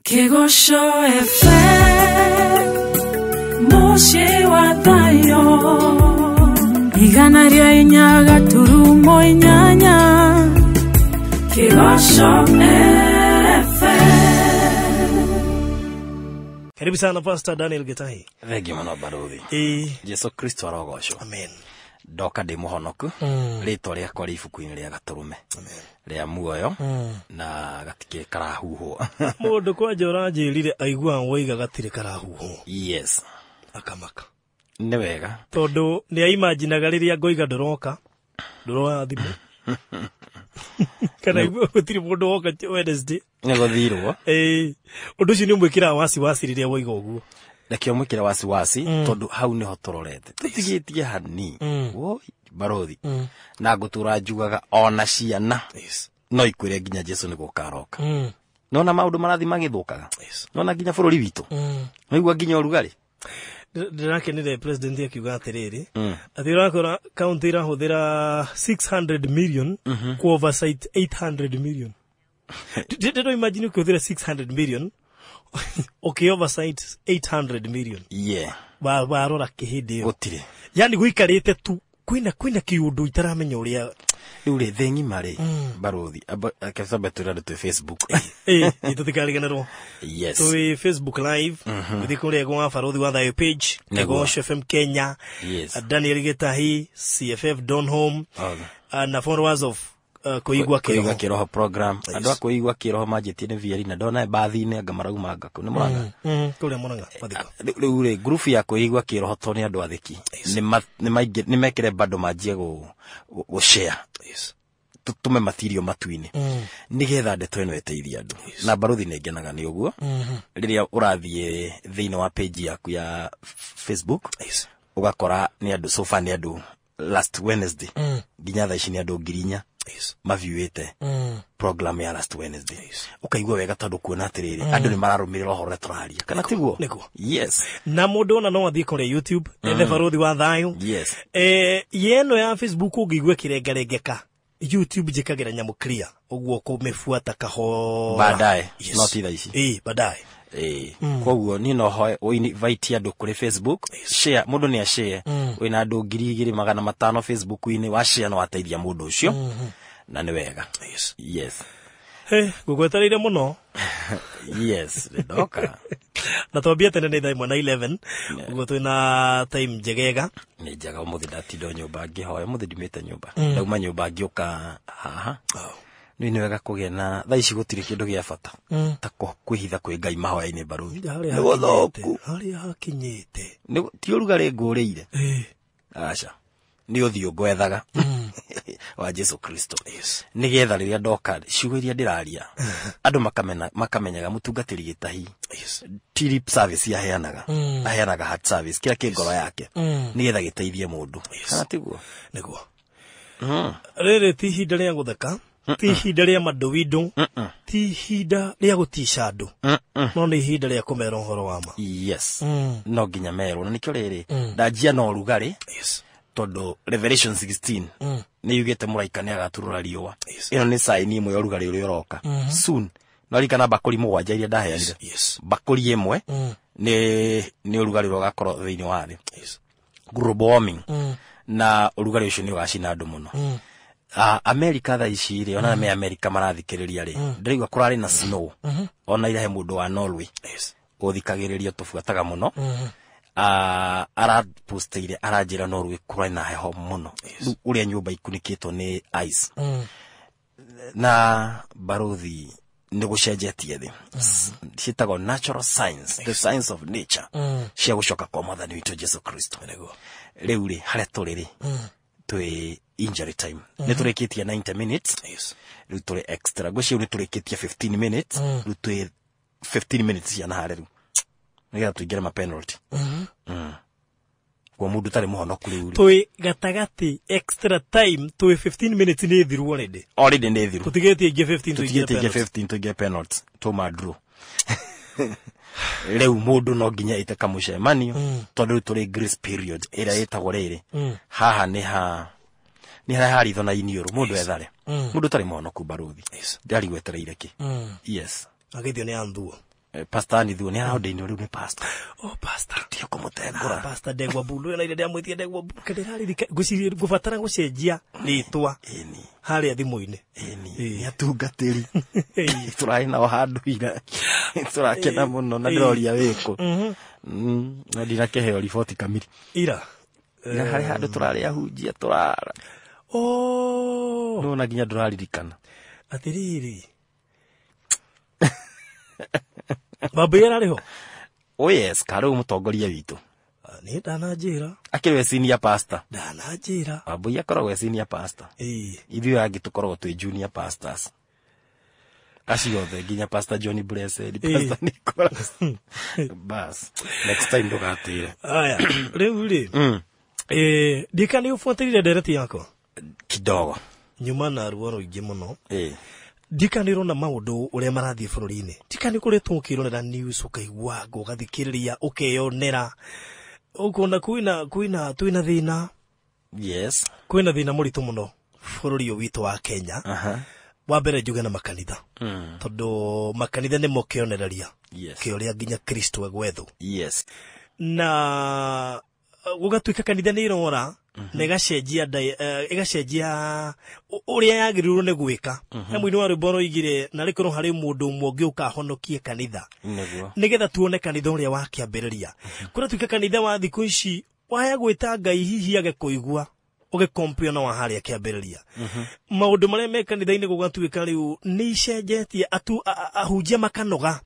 Kĩgoco FM, mũciĩ wa thayũ, 104.8 Kĩgoco FM. Karibu sana Pastor Daniel Gitahi. Thengiũ mũno barothi. Ĩĩ. Jesu Kristo arogocwo. Amen. Ndoka ndĩ mũhonoku. Rĩtwa rĩakwa rĩ ibuku-inĩ rĩa gatũrũme rĩa muoyo na gatikĩrĩ karahuhwo. Mũndũ kwanja ũranjĩrire aiguaga woiga gatirĩ karahuhwo. Yes. Akamaka. Nĩ wega. Tondũ nĩ aimaginaga rĩrĩa ngoiga ndũroka, ndũroya thimũ. Kana gũtirĩ mũndũ woka Wednesday. Nĩ gũthirwo. Ĩĩ. Ũndũ ũcio nĩ ũmwĩkĩraga wasiwasi rĩrĩa woiga ũguo. Reke ũmwĩkĩre wasiwasi tondũ hau nĩho tũrorete. Tũtigĩtie hani. Woi, barothi. Na ngũtũra njugaga ona ciana. Yes. No ikwĩre nginya Jesu nĩ gũka aroka. Nona maũndũ marathiĩ magĩthũkaga. Yes. Nona nginya bũrũri witũ. Waigua nginya ũrugarĩ. Ndĩrakenire president akiuga atĩrĩrĩ, atĩ ũrakora county ĩrahũthĩra 600 million ku oversight 800 million. Ndĩro imagine ũkĩhũthĩra 600 million ũkĩ oversight 800 million. Yeah. Warora kĩhĩndĩ ĩyo. Gũtirĩ. Yani gũikarĩte tu kwĩna kĩũndũ itaramenya ũrĩa. Rĩu rĩ thĩ ng'ima rĩ barothi kebambe twĩre andũ twĩ Facebook. Ĩĩ, tũtikariganĩrwo. Yes. Twĩ Facebook live, gũthiĩ kũrĩa gwa Barothi wa Thayũ page, Nĩguo. Kĩgoco FM Kenya, Yes. Daniel Gitahi, CFF Donholm, Okay. na followers of Kũigua Kũigua Kĩroho. Kĩroho program. Andũ a Kũigua Kĩroho manjĩtie nĩ Vierina ndona mbathi-inĩ anga marauma anga kũ nĩ Mũrang'a. Kũrĩa Mũrang'a, mathiko. Rĩu rĩ group ya Kũigua Kĩroho tondũ nĩ andũ athĩki. Nĩ mekĩre bado manjie gũ share. Yes. Tũtũme matirio matu-inĩ. Nĩgetha ndeto ĩno ĩteithie andũ. Na barothi nĩ ngenaga nĩ ũguo. Rĩrĩa ũrathiĩ thĩinĩ wa page yaku ya Facebook, Yes. ũgakora nĩ andũ so far nĩ andũ last Wednesday nginya thaa ici nĩ andũ 4,000 Yes. maviewĩte program ya last Wednesday. Ũkaigua wega tondũ kuona atĩrĩrĩ andũ nĩ mararũmĩrĩra ũhoro ũrĩa tũraria. Kana tiguo? Nĩguo. Yes. Na mũndũ ona no athiĩ kũrĩa YouTube, ethe Barothi wa Thayũ. Yes. Yeno ya Facebook ũngĩigua ĩkĩrengarengeka, YouTube njĩkagĩra nyamũ clear, ũguo kũmĩbuata kahora. Baadaye, Yes. no ti thaa ici. Ĩĩ, baadaye. Koguo niĩ no hoe invite andũ kũrĩ Facebook, share, mũndũ nĩ ashare. Wĩna andũ 2,500 Facebook-inĩ, wa share no wateithia mũndũ ũcio. Na nĩ wega. Yes. Yes. He, ngũgwetereire mũno. Yes, ndoka. Na twambie tene nĩ thaa ĩmwe na 11, ũguo twĩna time njegega. Nĩ njega ũmũthĩ ndatinda nyũmba ngĩhoya, ũmũthĩ ndimĩte nyũmba. Ndauma nyũmba ngĩũka haha. Nĩ nĩ wega kũgĩa na thaa ici gũtirĩ kĩndũ gĩa bata ta kwĩhitha kwĩ Ngai mahoya-inĩ barothi. Harĩa Nĩ gũthũku. Harĩa hakinyĩte. Ti ũrugarĩ ngũrĩire. Aca. Nĩ ũthiũ ngwethaga wa Jesu Kristo. Yes. Nĩgetha rĩrĩa ndoka ciugo iria ndĩraria andũ makamenyaga mũtungatĩri Gĩtahi. Yes. Ti lip service aheanaga. Aheanaga heart service kĩrĩa kĩ ngoro yake. Nĩgetha gĩteithie mũndũ. Kana tiguo? Nĩguo. Rĩrĩ ti ihinda rĩa gũtheka, ti ihinda rĩa mandũwindũ, ti ihinda rĩa gũtica andũ. No nĩ ihinda rĩa kũmera ũhoro wa ma. Yes. No nginya merwo. Na nĩkĩo rĩrĩ ndanjia na ũrugarĩ. Yes. Tondũ Revelation 16 nĩ yugĩte mũraika nĩ agaturũra riũa. Yes. Ĩno nĩ sign ĩmwe ya ũrugarĩ ũrĩa ũroka. Soon. No ririkana mbakũri 7 iria ndaheanire. Yes. Mbakũri ĩmwe nĩ ũrugarĩ ũrĩa ũgakorwo thĩinĩ wa thĩ. Yes. Global warming. Na ũrugarĩ ũcio nĩ ũgacina andũ mũno. America thaa ici rĩ, ona me America marathikĩrĩria rĩ, ndĩraigua kũrarĩ na snow. Ona ira he mũndũ wa Norway. Yes. Ũthikagĩrĩria tũbuataga mũno. Araposteire aranjĩra Norway kũrarĩ na heho mũno. Rĩu ũrĩa nyũmba ikunĩkĩtwo nĩ ice. Na barothi nĩ gũcenjetie thĩ. Ciĩtagwo natural science, the science of nature. Cia gũcoka kwa mwathani witũ Jesu Kristo. Nĩguo. Rĩu rĩ, harĩa tũrĩ rĩ, twĩ injury time. Nĩ tũrĩkĩtie 90 minutes. Yes. Rĩu tũrĩ extra. Ngwĩciria nĩ tũrĩkĩtie 15 minutes. Rĩu twĩ 15 minutes ciana harĩa rĩu. Nĩgetha tũingĩre ma penalty. Kwa mũndũ ũtarĩ mũhonoku rĩu rĩ. Twĩ gatagatĩ extra time, twĩ 15 minutes nĩ thiru already. Already nĩ thiru. Tũtigĩtie ingĩ 15 tũingĩre Tũtigĩtie ingĩ penalty. 15 tũingĩre penalty. Tũma draw. Rĩu mũndũ no nginya ĩte kamũcemanio tondũ rĩu tũrĩ grace period ĩrĩa ĩtagwo rĩrĩ. Haha nĩ ha nĩ harĩa haritho na iniũrũ mũndũ ethare. Mũndũ ũtarĩ mũhonoku barothi. Yes. Ndarigwetereire kĩ. Yes. Ageithio nĩ anthuo. Pastor Nithuo nĩ araordainwo rĩu nĩ pastor. Oh, pastor. Tiga kũmũtengũra. Pastor Ndegwa Mbundu na ile ndamwĩtie Ndegwa Mbundu kĩndĩraririka ngwĩciria ngũbatara gũcenjia rĩtwa Ĩni. harĩa thimũ-inĩ. Ĩni. Ĩĩ. Nĩ atungatĩri. Tũrarĩ nao handũ ira. Tũrakena mũno na ndĩroria wĩkũ. Na ndinakĩheo riboti kamiri. Ira. Na harĩ handũ tũrarĩ ahunjia tũrara. Oh. No na nginya ndũraririkana. Atĩrĩrĩ. Baba ararĩ ho? Oh yes, karĩu mũtongoria witũ. Nĩ ndananjĩra. Akĩrĩ we senior pastor. Ndananjĩra. Wambui akoragwo e senior pastor. Ĩĩ. Ithuĩ angĩ tũkoragwo twĩ junior pastors. Acio othe nginya Pastor John Blessed, Pastor Nicholas. Bas, next time ndũgatĩre. Aya, rĩu rĩ. Ndika nĩ ũbuatĩrĩire ndereti yakwa. Kidogo. Nyuma na ruo rũingĩ mũno. Ĩĩ. Ndika nĩ ũrona maũndũ ũrĩa marathiĩ bũrũri-inĩ. Ndika nĩ ũkoretwo ũkĩrorera news ũkaigua ũgathikĩrĩria ũkeyonera. Ũkona kwĩna kwĩna twĩna thĩna. Yes. Kwĩna thĩna mũritũ mũno bũrũri ũyũ witũ wa Kenya. Aha. Wa mbere njuge na makanitha. Tondũ makanitha nĩmo kĩonereria. Yes. Kĩũrĩa nginya Kristo egwethwo. Yes. Na gũgatuĩka kanitha nĩ ĩrora na ĩgacenjia ĩgacenjia ũrĩa yagĩrĩirwo nĩ gwĩka. He mũini wa rwĩmbo aroigire narĩ korwo harĩ mũndũ ũmwe ũngĩ ũkahonokie kanitha. Nĩguo. Nĩgetha tuone kanitha ũrĩa wa kĩambĩrĩria. Kũratuĩka kanitha wa thikũ ici waya gwĩta Ngai hihi age kũigua ũgĩkompio na wa harĩa kĩambĩrĩria. Maũndũ marĩa me kanitha-inĩ gũgatuĩka rĩu nĩ icenjetie ahunjia makanoga.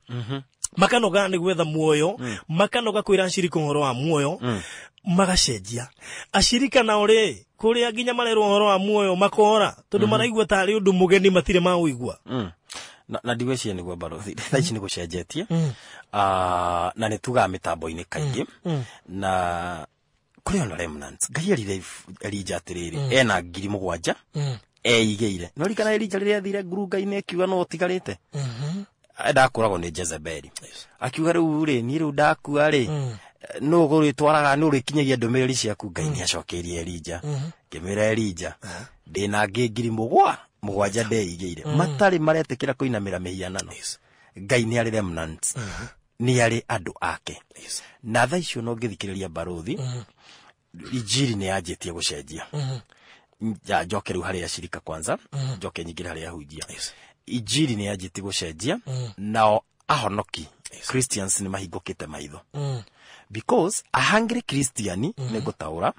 Makanoga nĩ gwetha muoyo, makanoga kwĩra acirika ũhoro wa muoyo, magacenjia. Acirika nao rĩ, kũrĩa nginya marerwo ũhoro wa muoyo makora, tondũ maraigua tarĩ ũndũ mũgeni matirĩ maũigua. Na ndigwĩciria nĩguo barothi. Thaa ici nĩ gũcenjetie. Na nĩ tugaga mĩtambo-inĩ kaingĩ. Na kũrĩ ona remnants. Ngai erire Elija atĩrĩrĩ, ena 7,000 eigĩire. No ririkana Elija rĩrĩa athire ngurunga-inĩ akiuga no ũtigarĩte. Ndakũragwo nĩ Jezebeli. Akiuga rĩu rĩ, niĩ rĩu ndakua rĩ, nũ ũgũrĩtwaraga, nũ ũrĩkinyagia ndũmĩrĩri ciaku. Ngai nĩ acokeirie Elija. Ngĩmwĩra Elija, ndĩna angĩ 7,000 ndeigĩire. Matarĩ maretĩkĩra kũinamĩra mĩhianano. Ngai nĩ arĩ remnants. Nĩ arĩ andũ ake. Na thaa icio no ngĩthikĩrĩria barothi, injiri nĩ yanjĩtie gũcenjia. Njoke rĩu harĩ acirika kwanza, njoke nyingĩre harĩ ahunjia. Injiri nĩ yanjĩtie gũcenjia, nao ahonoki Christians nĩ mahingũkĩte maitho. Because a hungry Christian, nĩ ngũtaũra,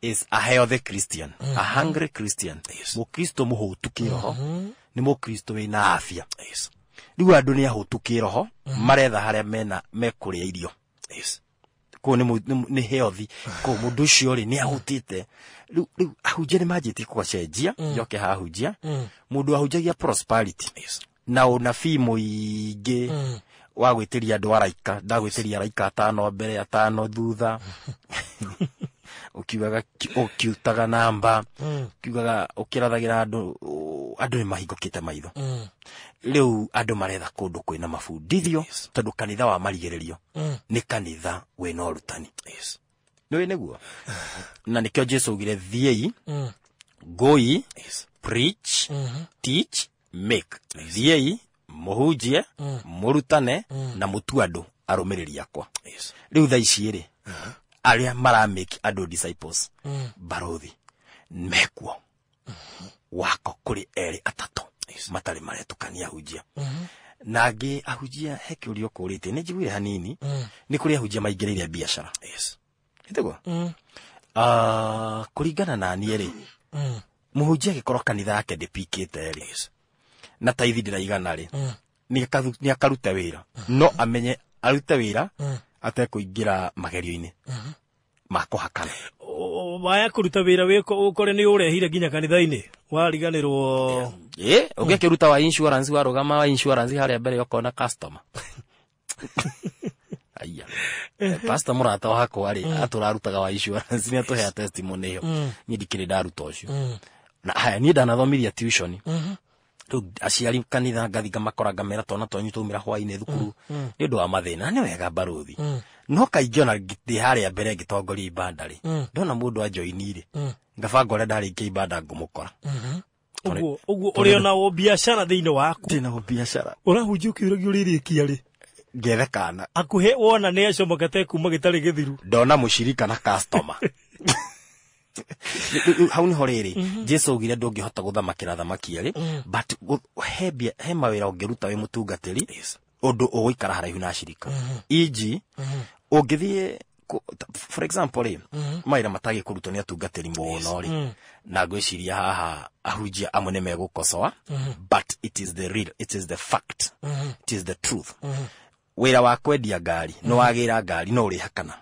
is a healthy Christian. A hungry Christian. Mũkristo mũhũtu kĩroho, nĩ mũkristo wĩna afya. Rĩu andũ nĩ ahũtu kĩroho, maretha harĩa mena mekũrĩa irio. Kũu nĩ healthy. Kũu mũndũ ũcio rĩ, nĩ ahũtĩte. Rĩu ahunjia nĩ manjĩtie kũgacenjia, njoke hahunjia. Mũndũ ahunjagia prosperity. Na ũnabii mũingĩ wa gwĩtĩria andũ araika, ndagwĩtĩria araika 5 mbere 5 thutha. Ũkiugaga ũkiutaga namba, ũkiugaga ũkĩrathagĩra andũ, andũ nĩ mahingũkĩte maitho. Rĩu andũ maretha kũndũ kwĩna mabundithio, tondũ kanitha wa marigĩrĩrio nĩ kanitha wĩna ũrutani. Nĩũĩ nĩguo? Na nĩkĩo Jesũ augire thiĩi, ngũi, preach, teach, make. Thiĩi, mũhunjie, mũrutane, na mũtue andũ arũmĩrĩri akwa. Rĩu thaa ici rĩ, arĩa maramake andũ disciples, barothi, mekuo. Wako kũrĩ 2 3 matarĩ maretũkania ahunjia. Na angĩ ahunjia he kĩũria ũkũrĩtie, nĩ njiguire hanini, nĩ kũrĩ ahunjia maingĩrĩire biacara. Ĩtĩguo? Kũringana na niĩ rĩ, mũhunjia angĩkorwo kanitha yake ndĩpikĩte rĩ, na taithi ndĩraigana rĩ, nĩ akarute wĩra. No amenye arute wĩra atekũingĩra magerio-inĩ ma kũhakana. Waya kũruta wĩra wĩko ũkore nĩ ũrehire nginya kanitha-inĩ wariganĩrwo. Ũngĩkĩruta wa insurance, warũgama wa insurance harĩa mbere ũkona customer. Aya. Pastor mũrata wakwa rĩ, atũrarutaga wa insurance, nĩ atũhea testimony ĩyo. Niĩ ndikĩrĩ ndaruta ũcio. Na haya, niĩ ndanathomithia tuition. Rĩu aciari kanitha ngathi ngamakora ngamera twana twanyu twaumĩra hwainĩ thukuru nĩ ũndũ wa mathĩna. Nĩ wega barothi. No kaingĩ ona ndĩ harĩa mbere ngĩtongoria ibanda rĩ, ndona mũndũ anjoini rĩ, ngabanga ũrĩa ndarĩkia ibanda ngũmũkora. Ũguo ũrĩ ona biacara thĩinĩ waku. Ndĩ na biacara. Ũrahunjia ũkĩũragio ũrĩrĩkia rĩ? Ngethe kana. Akuhe wona nĩ acomokete kuma gĩtarĩ gĩthiru. Ndona mũcirika na customer. Hau niho rĩrĩ Jesu augire ndũngĩhota gũthamakĩra thamaki erĩ, but he mawĩra ũngĩruta wĩ mũtungatĩri ũndũ ũgũikara haraihu na acirika. E.g. ũngĩthiĩ for example rĩ, mawĩra matagĩ kũrutwo nĩ atungatĩri mũno rĩ, na ngwĩciria haha ahunjia amwe nĩ megũkosoa, but it is the real, it is the fact, it is the truth. Wĩra wa kwendia ngari, nĩ wagĩra ngari no ũrĩhakana.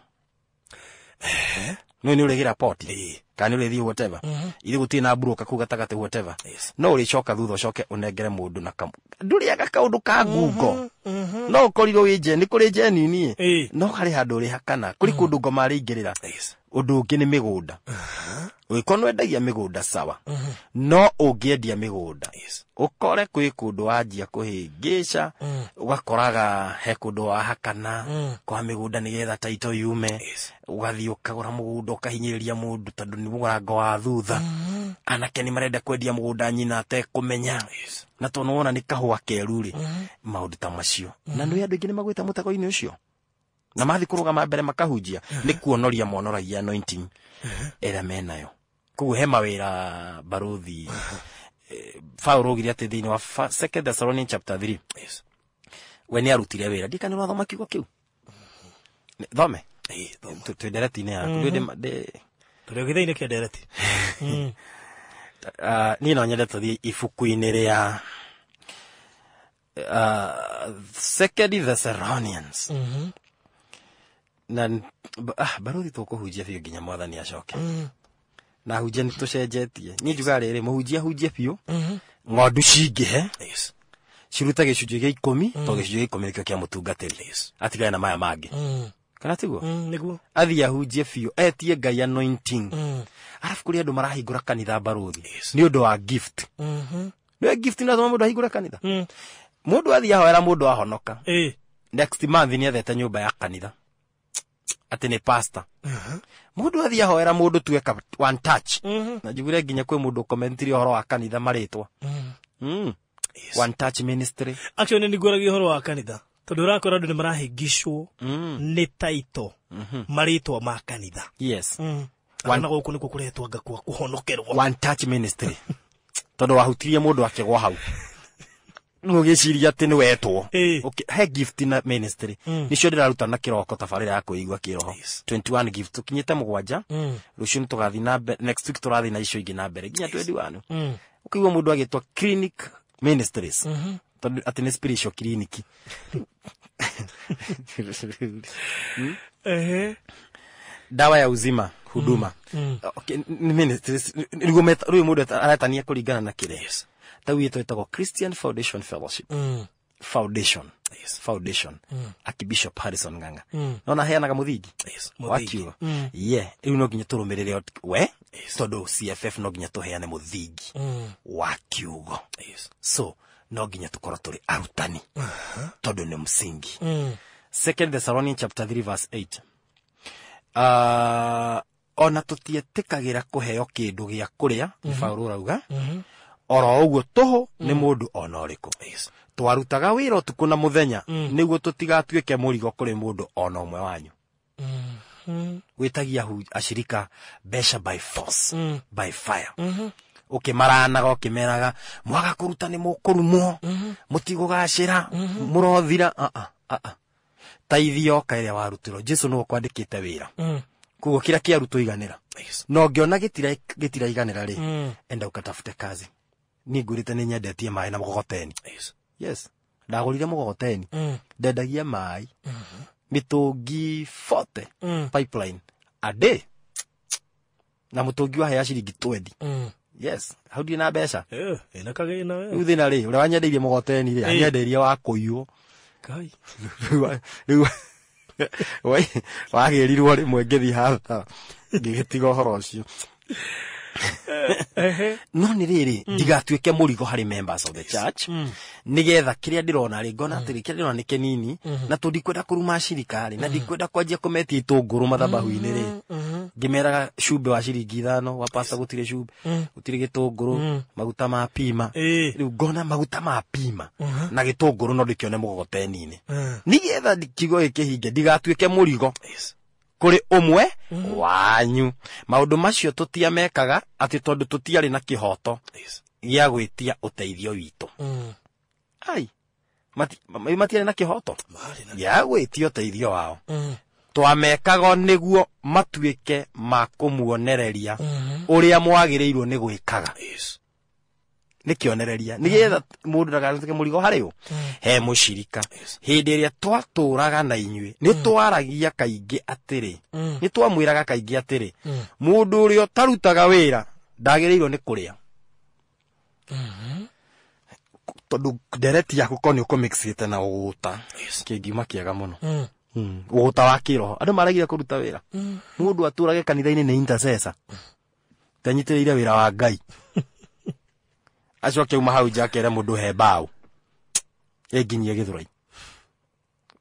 No nĩ ũrĩgĩra poti kana nĩ ũrĩthiĩ whatever, ithe gũtirĩ na broker kũu gatagatĩ whatever, no ũrĩcoka thutha ũcoke ũnengere mũndũ na ndũrĩaga kaũndũ ka ngungo. No ũkorirwo wĩ nje, nĩ kũrĩ njenini, no harĩ handũ ũrĩhakana, kũrĩ kũndũ ngoma arĩingĩrĩra. Ũndũ ũngĩ nĩ mĩgũnda. Ũngĩkorwo nĩwendagia mĩgũnda sawa, no ũngĩendia mĩgũnda ũkore kwĩ kũndũ wanjia kũhĩngĩca, ũgakoraga he kũndũ wahakana kwa mĩgũnda nĩgetha taito yume, ũgathiĩ ũkagũra mũgũnda ũkahinyĩrĩria mũndũ tondũ nĩ mũrango wa thutha. Anake nĩ marenda kwendia mũgũnda nyina atekũmenya, na tondũ wona nĩ kahũa keru rĩ, maũndũ ta macio. Na nĩ andũ aingĩ nĩ magwĩte mũtego-inĩ ũcio, na mathi kũrũgama mbere makahunjia, nĩ kuonoria monoragia anointing ĩrĩa menayo. Koguo he mawĩra baruthi. Paul augire atĩ thĩinĩ wa Second Thessalonians chapter 3, we nĩ arutire wĩra. Ndikana ũrathoma kiugo kĩu? Thome twĩ ndereti-inĩ yaku. Tũrĩ o gĩthĩ-inĩ kĩa ndereti. Niĩ no nyende tũthiĩ ibuku-inĩ rĩa Second Thessalonians. Na baruthi tũkũhunjia biũ nginya mwathani acoke. Na hunjia nĩ tũcenjetie. Niĩ njugaga rĩrĩ, mũhunjia hunjie biũ, ng'ondu cingĩhe, cirute gĩcunjĩ gĩa 10, tondũ gĩcunjĩ gĩa 10 nĩkĩo kĩa mũtungatĩri. Atigane na maya mangĩ. Kana tiguo? Nĩguo. Athiĩ ahunjie biũ, etie Ngai anointing. Arabu kũrĩ andũ marahingũra kanitha baruthi nĩ ũndũ wa gift. Nĩwe gift nĩ atũma mũndũ ahingũre kanitha. Mũndũ athiĩ ahoera mũndũ ahonoka. Next month nĩ ethete nyũmba ya kanitha. Atĩ nĩ pastor. Mũndũ athiĩ ahoera mũndũ tueka one touch. Na njugire nginya kwĩ mũndũ ũkomentire ũhoro wa kanitha marĩtwa. One touch ministry. Actually nĩ ngwaragia ũhoro wa kanitha tondũ ũrakora andũ nĩ marahĩngicwo nĩ taito marĩtwa ma kanitha. Yes. Ona gũkũ nĩkuo kũretwo anga kwa kũhonokerwo. One touch ministry. Tondũ wahutirie mũndũ akĩgwa hau. Ũgĩciria atĩ nĩ wetwo. Okay, he gift na ministry. Nĩcio ndĩraruta na kĩroko tabarĩra ya kwĩigua kĩroho. 21 gift tũkinyĩte 7. Rũciũ nĩ tũgathiĩ na mbere, next week tũrathiĩ na icio ingĩ na mbere nginya 21. Ũkaigua mũndũ agĩtwo clinic ministries. Tondũ atĩ nĩ spiritual clinic. Dawa ya uzima huduma. Okay, ministries nĩguo rĩu mũndũ aretania kũringana na kĩrĩa. Tau ĩtagwo ĩtagwo Christian Foundation Fellowship. Foundation. Foundation. Archbishop Harrison Ng'ang'a. Nona heanaga mũthingi? Mũthingi. Yeah, rĩu no nginya tũrũmĩrĩre we, tondũ CFF no nginya tũheane mũthingi wa kiugo. So, no nginya tũkorwo tũrĩ arutani, tondũ nĩ msingi. Second Thessalonians chapter 3 verse 8. Ona tũtietĩkagĩra kũheo kĩndũ gĩa kũrĩa, nĩ Paũlũ ũrauga, oro ũguo tũhũ nĩ mũndũ ona ũrĩkũ. Twarutaga wĩra ũtukũ na mũthenya nĩguo tũtigatuĩke mũrigo kũrĩ mũndũ ona ũmwe wanyu. Wĩtagia acirika mbeca by force, by fire. Ũkĩmaranaga ũkĩmeraga mwaga kũruta nĩ mũkũrumwo, mũtigũgacĩra, mũrothira. Taithio yoka ĩrĩa warutirwo, Jesu nĩwe ũkwandĩkĩte wĩra. Koguo kĩrĩa kĩarutwo iganĩra. Na ũngĩona gĩtiraiganĩra rĩ, enda ũkatafute kazi. Niĩ ngwĩrĩte nĩ nyendetie maĩ na mũgogoteni. Yes. Ndagũrire mũgogoteni. Ndendagia maĩ. Mĩtũngi 40 pipeline a day. Na mũtũngi wahea ciringi 20. Yes. Hau ndirĩ na mbeca. Ĩna kagĩna we. Rĩu thĩna rĩ, ũrĩa wanyendeirie mũgogoteni rĩ, anyendeirie wa kũiywo. Kai. Rĩu wagĩrirwo rĩmwe ngĩthiĩ hathara ngĩgĩtiga ũhoro ũcio. No nĩ rĩrĩ ndigatuĩke mũrigo harĩ members of the church, nĩgetha kĩrĩa ndĩrona rĩ, ngona atĩrĩ, kĩrĩa ndĩrona nĩ kĩnini, na tũndikwenda kũruma acirika rĩ, na ndikwenda kwanjia kũmetia itũngũrũ mathabahu-inĩ rĩ, ngĩmeraga cumbĩ wa ciringi 5 wa pasta, gũtirĩ cumbĩ, gũtirĩ gĩtũngũrũ, maguta ma pima. Rĩu ngona maguta ma pima na gĩtũngũrũ no ndĩkĩone mũgogoteni-inĩ, nĩgetha kiugo gĩkĩ kĩhinge, ndigatuĩke mũrigo kũrĩ ũmwe wanyu. Maũndũ macio tũtiamekaga atĩ tondũ tũtiarĩ na kĩhoto gĩa gwĩtia ũteithio witũ. Ai, matiarĩ na kĩhoto gĩa gwĩtia ũteithio wao. Twamekaga nĩguo matuĩke ma kũmuonereria ũrĩa mwagĩrĩirwo nĩ gwĩkaga. Nĩ kĩonereria, nĩgetha mũndũ ndagatuĩke mũrigo harĩ ũ he mũcirika. Hĩndĩ ĩrĩa twatũraga na inyuĩ, nĩ twaragia kaingĩ atĩrĩ, nĩ twamwĩraga kaingĩ atĩrĩ, mũndũ ũrĩa ũtarutaga wĩra ndagĩrĩirwo nĩ kũrĩa. Tondũ ndereti yaku ko nĩ ũkũmixĩte na ũgũta, kĩngiuma kĩega mũno. Ũgũta wa kĩroho, andũ maregire kũruta wĩra. Mũndũ atũrage kanitha-inĩ nĩ intercessor, tanyitĩrĩire wĩra wa Ngai, acoke uma hau nja akere mũndũ he mbaũ ĩnginyie Gĩthũrai.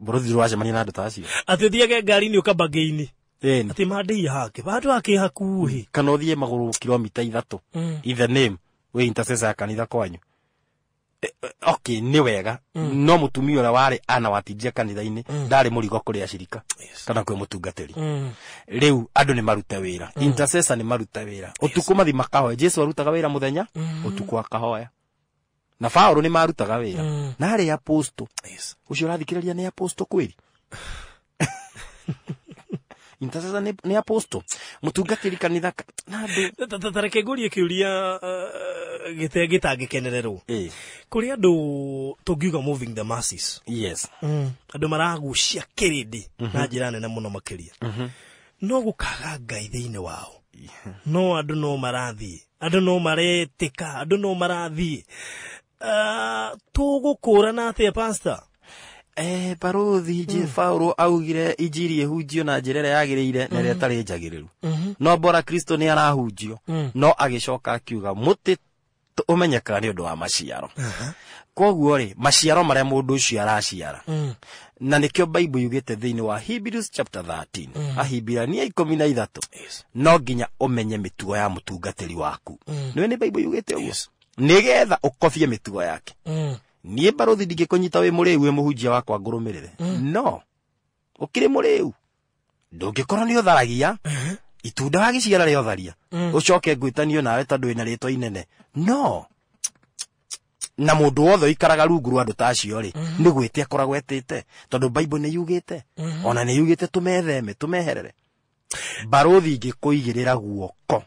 Bũrũthi ndũracemania na andũ ta acio. Atĩ ũthiage ngari-inĩ ũkambangĩ-inĩ, atĩ mandĩia hake handũ hake hakuhĩ, kana ũthiĩ magũrũ kilomita 3 in the name wĩ intercessor ya kanitha kwanyu. Okay, nĩ wega, no mũtumia ũrĩa warĩ ana watindia kanitha-inĩ ndarĩ mũrigo kũrĩ acirika kana kwĩ mũtungatĩri. Rĩu andũ nĩ marute wĩra, intercessor nĩ marute wĩra ũtukũ, mathi makahoya. Jesu arutaga wĩra mũthenya, ũtukũ akahoya, na Paũlũ nĩ marutaga wĩra na arĩ apostle. Ũcio ũrathikĩrĩria nĩ apostle kwĩri? Intercessor nĩ apostle, mũtungatĩri kanitha na andũ. Ta reke ngũrie kĩũria gĩtangĩkenererwo. Kũrĩ andũ tũngiuga moving the masses, andũ maragucia kĩrĩndĩ na njĩra nene mũno makĩria, no gũkaga Ngai thĩinĩ wao, no andũ no marathiĩ, andũ no maretĩka, andũ no marathiĩ. Tũgũkũrana atĩa, pastor? Barothi Paulo augire injiri ĩhunjio na njĩra ĩrĩa yagĩrĩire na ĩrĩa ĩtarĩ njagĩrĩru, no bora Kristo nĩ arahunjio. No agĩcoka akiuga mũtĩ ũmenyekaga nĩ ũndũ wa maciaro. Koguo rĩ, maciaro marĩa mũndũ ũcio araciara, na nĩkĩo Bible yugĩte thĩinĩ wa Hebrews chapter 13, Ahibirania 13, no nginya ũmenye mĩtugo ya mũtungatĩri waku. Nĩwe nĩ Bible yugĩte ũguo, nĩgetha ũkobie mĩtugo yake. Niĩ barothi ndingĩkũnyita wĩ mũrĩu, wĩ mũhunjia wakwa, ngũrũmĩrĩre, no ũkĩrĩ mũrĩu ndũngĩkorwo nĩ ũtharagia itunda wagĩciara rĩa ũtharia, ũcoke ngwĩtanio nawe tondũ wĩna rĩtwa inene. No na mũndũ wothe ũikaraga rungu rwa andũ ta acio rĩ, nĩ gwĩte akoragwo etĩte, tondũ Bible nĩ yugĩte, ona nĩ yugĩte tũmetheme, tũmeherere. Barothi ingĩkũigĩrĩra guoko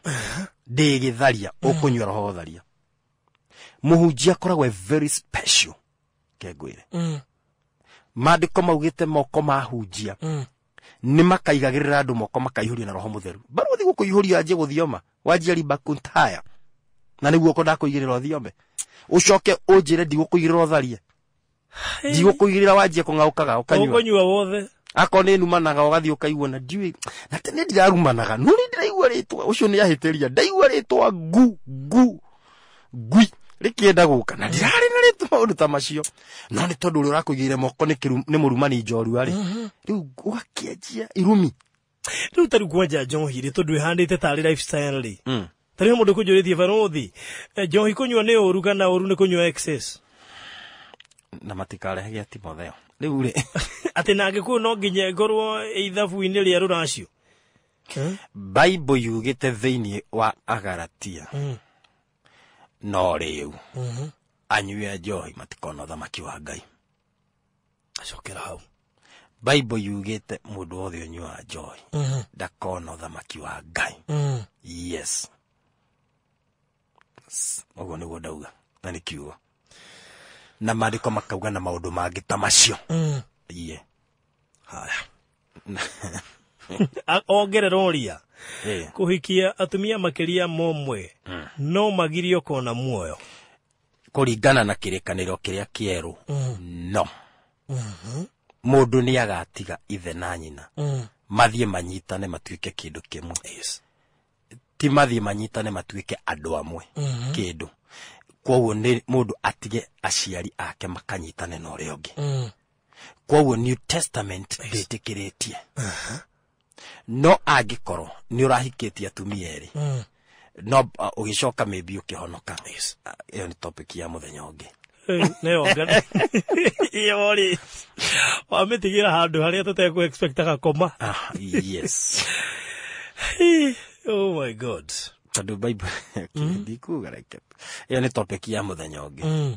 ndĩgĩtharia, ũkũnyua roho ũtharia. Mũhunjia akoragwo e very special, kengwĩre. Maandĩko maugĩte moko mahunjia nĩ makaigagĩrĩra andũ moko makaihũrio na roho mũtheru. Barothi gũkũihũria anjie gũthioma wanjia ribakuntaya, na nĩ guoko ndakũigĩrĩra ũthiome, ũcoke ũnjĩre ndigũkũigĩrĩra ũtharie, ndigũkũigĩrĩra wanjie kũng'aũkaga ũkanyua. Ũkũnyua wothe. Akorwo nĩ numanaga ũgathiĩ ũkaigua na ndiũĩ na tene ndirarumanaga, no nĩ ndĩraigua rĩtwa ũcio nĩ ahĩtĩria, ndaigua rĩtwa ngu ngu ngui rĩkĩenda gũka na ndirarĩ na rĩtwa maũndũ ta macio, no nĩ tondũ ũrĩa ũrakũigĩrĩra moko nĩ mũrumani njorua rĩ, rĩu ũgakĩanjia irumi. Rĩu ta rĩu kwanja njohi rĩ, tondũ ĩhanĩte tarĩ lifestyle rĩ, ta rĩu mũndũ kũnjũrĩtie, barothi, njohi kũnyua nĩ ũru kana ũru nĩ kũnyua excess? Na matikarehe gĩa Timotheo rĩu rĩ. Atĩ na Gĩkũyũ no nginya ĩkorwo ithabu-inĩ rĩa rũracio? Bible yugĩte thĩinĩ wa Agalatia, no rĩu anyui a njohi matikona ũthamaki wa Ngai. Acokera hau. Bible yugĩte mũndũ wothe ũnyuaga njohi ndakona ũthamaki wa Ngai. Yes, ũguo nĩguo ndauga, na nĩ kiugo na maandĩko makauga na maũndũ mangĩ ta macio. Iye. Haya. Ongerera ũria, kũhikia atumia makĩria momwe no magirio kona muoyo? Kũringana na kĩrĩkanĩro kĩrĩa kĩerũ, no mũndũ nĩ agatiga ithe na nyina, mathiĩ manyitane matuĩke kĩndũ kĩmwe. Ti mathiĩ manyitane matuĩke andũ amwe kĩndũ. Koguo nĩ mũndũ atige aciari ake makanyitane na ũrĩa ũngĩ. Koguo New Testament ndĩtĩkĩrĩtie. No angĩkorwo nĩ ũrahikĩtie atumia erĩ, no ũgĩcoka maybe ũkĩhonoka, ĩyo nĩ topic ya mũthenya ũngĩ. Nĩyo ngana ĩyo rĩ wamĩtigĩra handũ harĩa tũtekũ expectaga koma. Yes. Oh my God. Tondũ Bible ndikuga reke ĩyo nĩ topic ya mũthenya ũngĩ.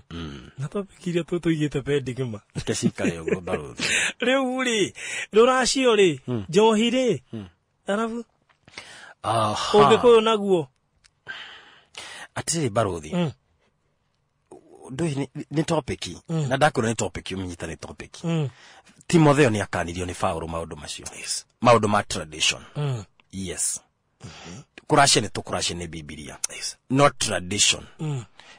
Na topic iria tũigĩte pending ma. Reke cikare ũguo barũthi. Rĩu rĩ rũracio rĩ njohi rĩ arabu ũgĩkũyũ naguo atĩrĩrĩ barũthi, ndũĩ nĩ topic na ndakwĩra nĩ topic ũmenyita nĩ topic. Timotheo nĩ akanirio nĩ Paũlũ maũndũ macio, maũndũ ma tradition. Yes. Kũracia nĩ tũkũracia nĩ Bibilia, not tradition.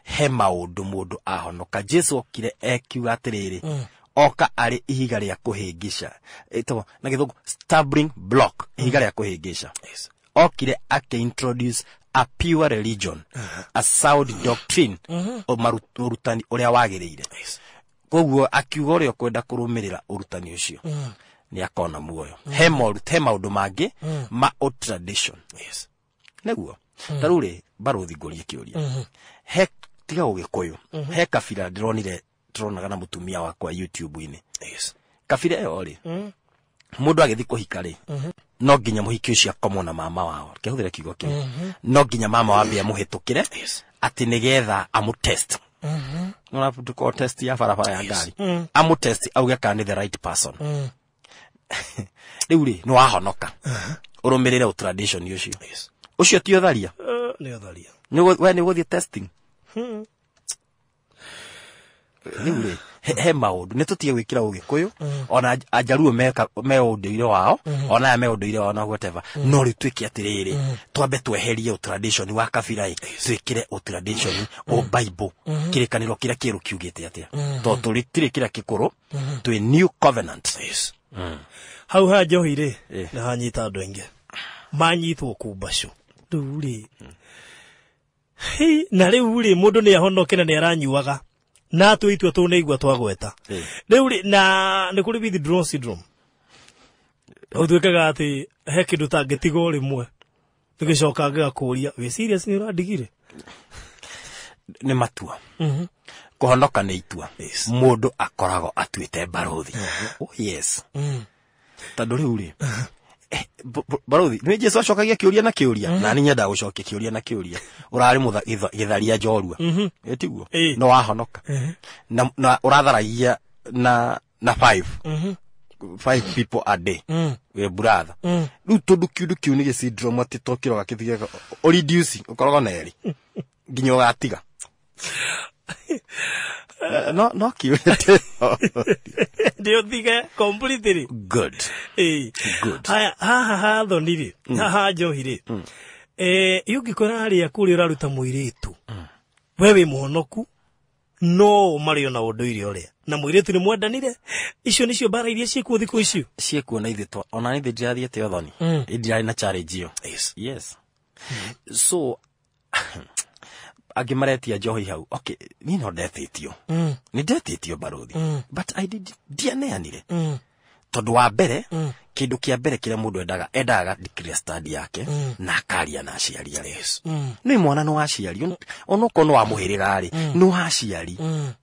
He maũndũ mũndũ ahonoka. Jesu okire ekiuga atĩrĩrĩ, oka arĩ ihiga rĩa kũhĩngĩca, ĩtagwo na gĩthũngũ stumbling block, ihiga rĩa kũhĩngĩca. Okire akĩ-introduce a pure religion, a sound doctrine, ũrutani ũrĩa wagĩrĩire. Koguo akiuga ũrĩa ũkwenda kũrũmĩrĩra ũrutani ũcio nĩ akona muoyo. He maũndũ mangĩ ma tradition. Nĩguo ta rĩu rĩ barũthi ngũrie kĩũria, he tiga ũgĩkũyũ, he kabira ndĩronire tũronaga na mũtumia wakwa YouTube-inĩ. Kabira ĩyo rĩ, mũndũ agĩthiĩ kũhika rĩ, no nginya mũhiki ũcio akomwo na mama wao, kĩhũthĩre kiugo kĩu, no nginya mama wambe amũhĩtũkĩre atĩ nĩgetha amũtest. Nona tuko test ya barabara ya ngari, amũtest auge kana nĩ the right person. Rĩu rĩ nĩ wahonoka ũrũmĩrĩre tradition ũcio. Ũcio ti ũtharia? Nĩ ũtharia. We nĩ ũgũthiĩ testing? Rĩu rĩ he maũndũ nĩ tũtige gwĩkĩra ũgĩkũyũ, ona Ajaruo me ũndũire wao, ona aya me ũndũire wao na whatever, no rĩu twĩke atĩrĩrĩ, twambe tweherie tradition wa kabira ĩ, twĩkĩre tradition o Bible, kĩrĩkanĩro kĩrĩa kĩerũ kiugĩte atĩa, tondũ tũtirĩ kĩrĩa kĩkũrũ, twĩ new covenant. Hau ha njohi rĩ nĩ hanyita andũ aingĩ manyitwo kumbacũ rĩu rĩ, na rĩu rĩ mũndũ nĩ ahonoke na nĩ aranyuaga na atue itua tũu nĩ igua twagweta. Rĩu rĩ na nĩ kũrĩ withdrawal syndrome, ũtuĩkaga atĩ he kĩndũ tangĩtiga o rĩmwe gĩgĩcoka gĩgakũria wĩ serious nĩ ũrandigire? Nĩ matua. Kũhonoka nĩ itua mũndũ akoragwo atuĩte barũthi. Oh yes. Tondũ rĩu rĩ barũthi nĩ Jesu acokagia kĩũria na kĩũria, na niĩ nyendaga gũcokia kĩũria na kĩũria. Ũrarĩ gĩtharia njorua, ĩtiguo no wahonoka, na ũratharagia na 5 people a day, wĩ brother. Rĩu tondũ kĩũndũ kĩu nĩ gĩ-syndrome atĩ to kĩroga kĩthiaga ũreduce ũkoragwo na erĩ nginya ũgatiga. No kĩũria ndĩũtige completely. Good. Good. Haya, haha ha thoni rĩ, haha njohi rĩ, ũngĩkora arĩa kũrĩa ũraruta mũirĩtu, we wĩ mũhonoku, no marĩ ona ũndũire ũrĩa na mũirĩtu nĩ mwendanire, icio nĩcio mbara iria ciĩkuo thikũ icio ciĩkuo. Na ithuĩ ona ithuĩ ndirathiĩte ũthoni, ndirarĩ na challenge ĩyo. Yes. So angĩ maretia njohi hau, okay, niĩ no ndetĩtio, nĩ ndetĩtio barũthi, but I did ndianeanire, tondũ wa mbere kĩndũ kĩa mbere kĩrĩa mũndũ endaga declare stand yake na akaria na aciari arĩa nĩ mwana nĩ wa aciari, onokorwo nĩ wa mũhĩrĩga rĩ nĩ wa aciari,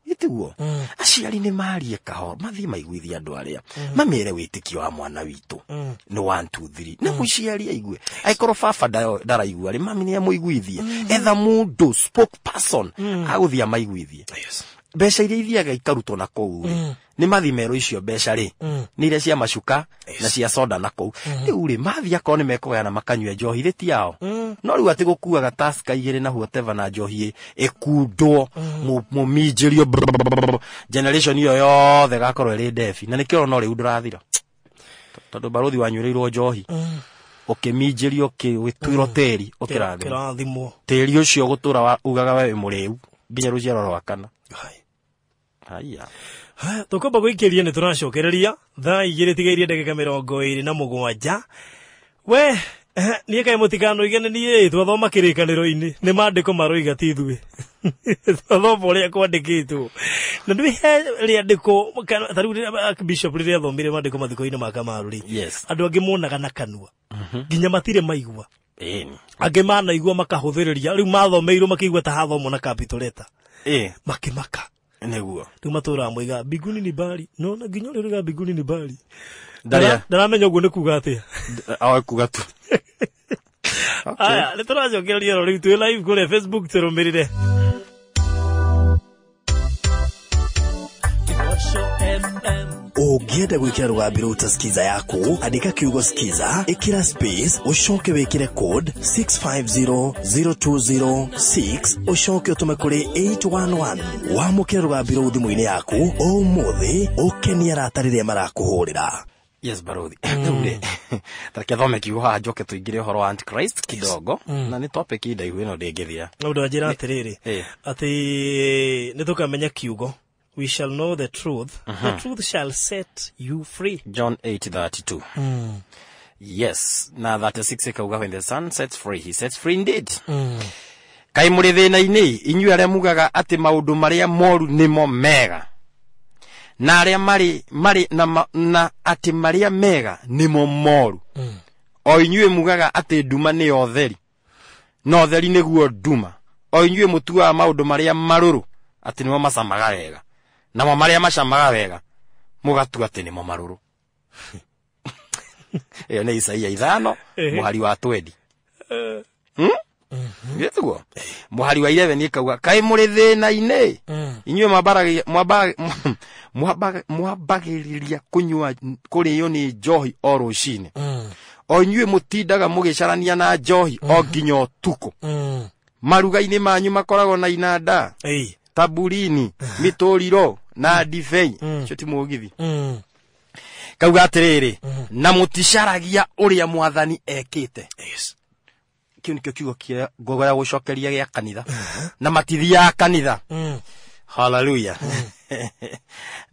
ĩtiguo aciari nĩ marie kahora, mathiĩ maiguithie andũ arĩa mamere wĩtĩkio wa mwana witũ nĩ 1 2 3, na mũciari aigue. Angĩkorwo baba ndaraigua rĩ, mami nĩ amũiguithie, etha mũndũ spokesperson agũthiĩ amaiguithie. Mbeca iria ithiaga ikarutwo na kũu rĩ, nĩ mathimero icio mbeca rĩ, nĩ iria cia macuka na cia soda na kũu. Rĩu rĩ mathiĩ akorwo nĩ mekũgayana makanyua njohi rĩ ti ao, no rĩu atĩ gũkuaga Tusker igĩrĩ na whatever na njohi ĩkundwo mũminjĩrio, generation ĩyo yothe ĩgakorwo ĩrĩ ndebi, na nĩkĩo no rĩu ndũrathira, tondũ barũthi wanyuĩrĩirwo njohi ũkĩminjĩrio ũgĩtuĩrwo tĩri ũkĩrathimwo, tĩri ũcio gũtũra ugaga we wĩ mũrĩu nginya rũciaro rwa kana. Haya. Tũkwamba gũikĩria nĩ tũracokereria thaa 2:27. We Niĩ kaĩ mũtikanoige nĩ niĩ twathoma kĩrĩkanĩro-inĩ nĩ maandĩko maroiga ti ithuĩ. Twathoma ũrĩa kwandĩkĩtwo. Na nĩ he rĩandĩko ta rĩu Bishop rĩrĩa athomire maandĩko mathiko-inĩ ma Kamaru rĩ. Yes. Andũ angĩ monaga na kanua. Nginya matirĩ maigua. Ĩni. Angĩ manaigua makahũthĩrĩria rĩu mathomeirwo makĩigua ta hathomwo na capital letter. Ĩ. Makĩmaka. Nĩguo. Rĩu matũraga moiga mbinguni ni mbali. No na nginya ũrĩa ũrauga mbinguni ni mbali. Ndaria. Ndaramenya ũguo nĩ kuga atĩa. Awe kuga tu. Okay. Aya, nĩ tũracokereria ro rĩu twĩ live kũrĩa Facebook tũrũmĩrĩre. Ũngĩenda gwĩkĩra rũgambi rũu ta skiza yaku, andĩka kiugo skiza, ĩkĩra space, ũcoke wĩkĩre code 6500206, ũcoke ũtũme kũrĩ 811. Wamũkĩra rũgambi rũu thimũ-inĩ yaku ũmũthĩ, ũkenie arata rĩrĩa marakũhũrĩra. Yes, barothi. Rĩu rĩ, tareke thome kiugo haha njoke tũingĩre ũhoro wa Antichrist kidogo. Na nĩ topic ndaihu ĩno ndĩngĩthira. No ndwanjĩra atĩrĩrĩ, atĩ nĩ tũkamenya kiugo. We shall know the truth. The truth shall set you free. John 8:32. Yes. Na 36 ikauga when the sun sets free, he sets free indeed. Kaĩ mũrĩ thĩna-inĩ, inyuĩ arĩa mugaga atĩ maũndũ marĩa moru nĩmo mega. Na arĩa marĩ na atĩ marĩa mega nĩmo moru. O inyuĩ mugaga atĩ nduma nĩ ũtheri. Na ũtheri nĩguo nduma. O inyuĩ mũtuaga maũndũ marĩa marũrũ atĩ nĩmo macamaga wega. Namo marĩa macamaga wega mũgatua atĩ nĩmo marũrũ. Ĩyo nĩ Isaia 5 mũhari wa 20. Gĩtiguo mũhari wa 11 ĩkauga kaĩ mũrĩ thĩna-inĩ inyuĩ mwambagĩrĩria kũnyua kũrĩo nĩ njohi o rũcinĩ. O inyuĩ mũtindaga mũgĩcarania na njohi o nginya ũtukũ. Maruga-inĩ manyu makoragwo na inanda, taburini, mĩtũriro na ndibei. Cio ti mũgithi. Kauga atĩrĩrĩ, na mũticaragia ũrĩa mwathani ekĩte. Yes. Kĩu nĩkĩo kiugo kĩa ngogo ya gũcokeria gĩa kanitha. Na matithiaga kanitha. Hallelujah.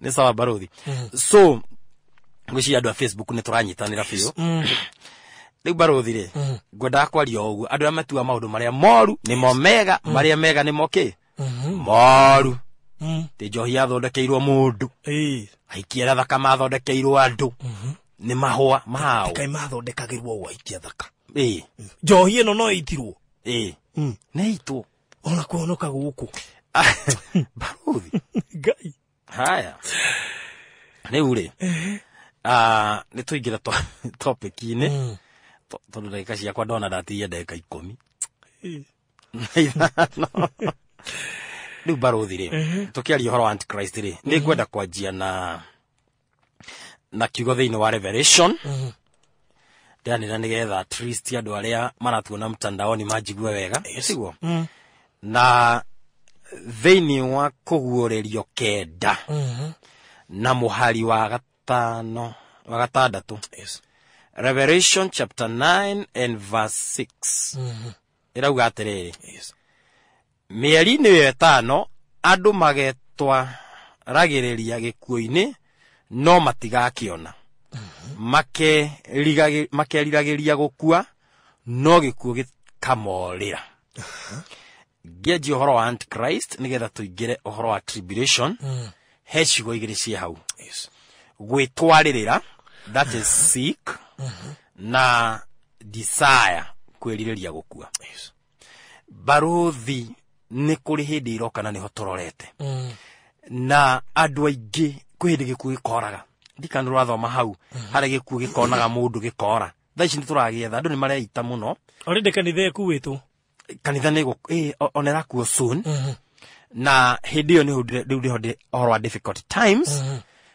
Nĩ sawa barothi. So ngwĩciria andũ a Facebook nĩ tũranyitanĩra biũ. Rĩu barothi rĩ, ngwendaga kwaria o ũguo. Andũ arĩa matuaga maũndũ marĩa moru nĩmo mega, marĩa mega nĩmo kĩ? Moru. Ti njohi yathondekeirwo mũndũ. Aikia arĩa thaka mathondekeirwo andũ. Nĩ mahũa mahao. Kaĩ mathondekagĩrwo ũguo aikia thaka. Njohi ĩno no ĩitirwo. Nĩ ĩitwo. Ona kũhonoka gũkũ. Barothi. Ngai. Haya. Rĩu rĩ, nĩ tũingĩre topic-inĩ. Tondũ ndagĩka ciakwa ndona ndatigia ndagĩka 10. Rĩu barothi rĩ, tũkĩaria ũhoro wa Antichrist rĩ, nĩ ngwenda kwanjia na kiugo thĩinĩ wa Revelation. Ndĩranĩra nĩgetha at least andũ arĩa maratuona mtandaoni manjigue wega. Siguo? Na thĩinĩ wa kũguũrĩrio 9 na mũhari wa 5 wa 6. Yes. Revelation chapter 9 and verse 6. Ĩrauga atĩrĩrĩ. Yes. Mĩeri-inĩ ĩyo 5 andũ magetwaragĩrĩria gĩkuũ-inĩ no matigakĩona. Makeriragĩria gũkua no gĩkuũ gĩkamorĩra. Ngĩanjia ũhoro wa Antichrist nĩgetha tũingĩre ũhoro wa tribulation. He ciugo igĩrĩ ciĩ hau. Yes. Gwĩtwarĩrĩra, that is seek, na desire, kwĩrirĩria gũkua. Yes. Barothi nĩ kũrĩ hĩndĩ iroka na nĩho tũrorete. Na andũ aingĩ kwĩ hĩndĩ gĩkuũ gĩkoraga. Ndikana ũrathoma hau harĩa gĩkuũ gĩkonaga mũndũ gĩkora. Thaa ici nĩ tũragĩetha andũ nĩ mareita mũno. Already kanitha ĩkuĩtwo. Kanitha nĩ ona ĩrakuo soon. Na hĩndĩ ĩyo nĩho rĩu nĩho ũhoro wa difficult times.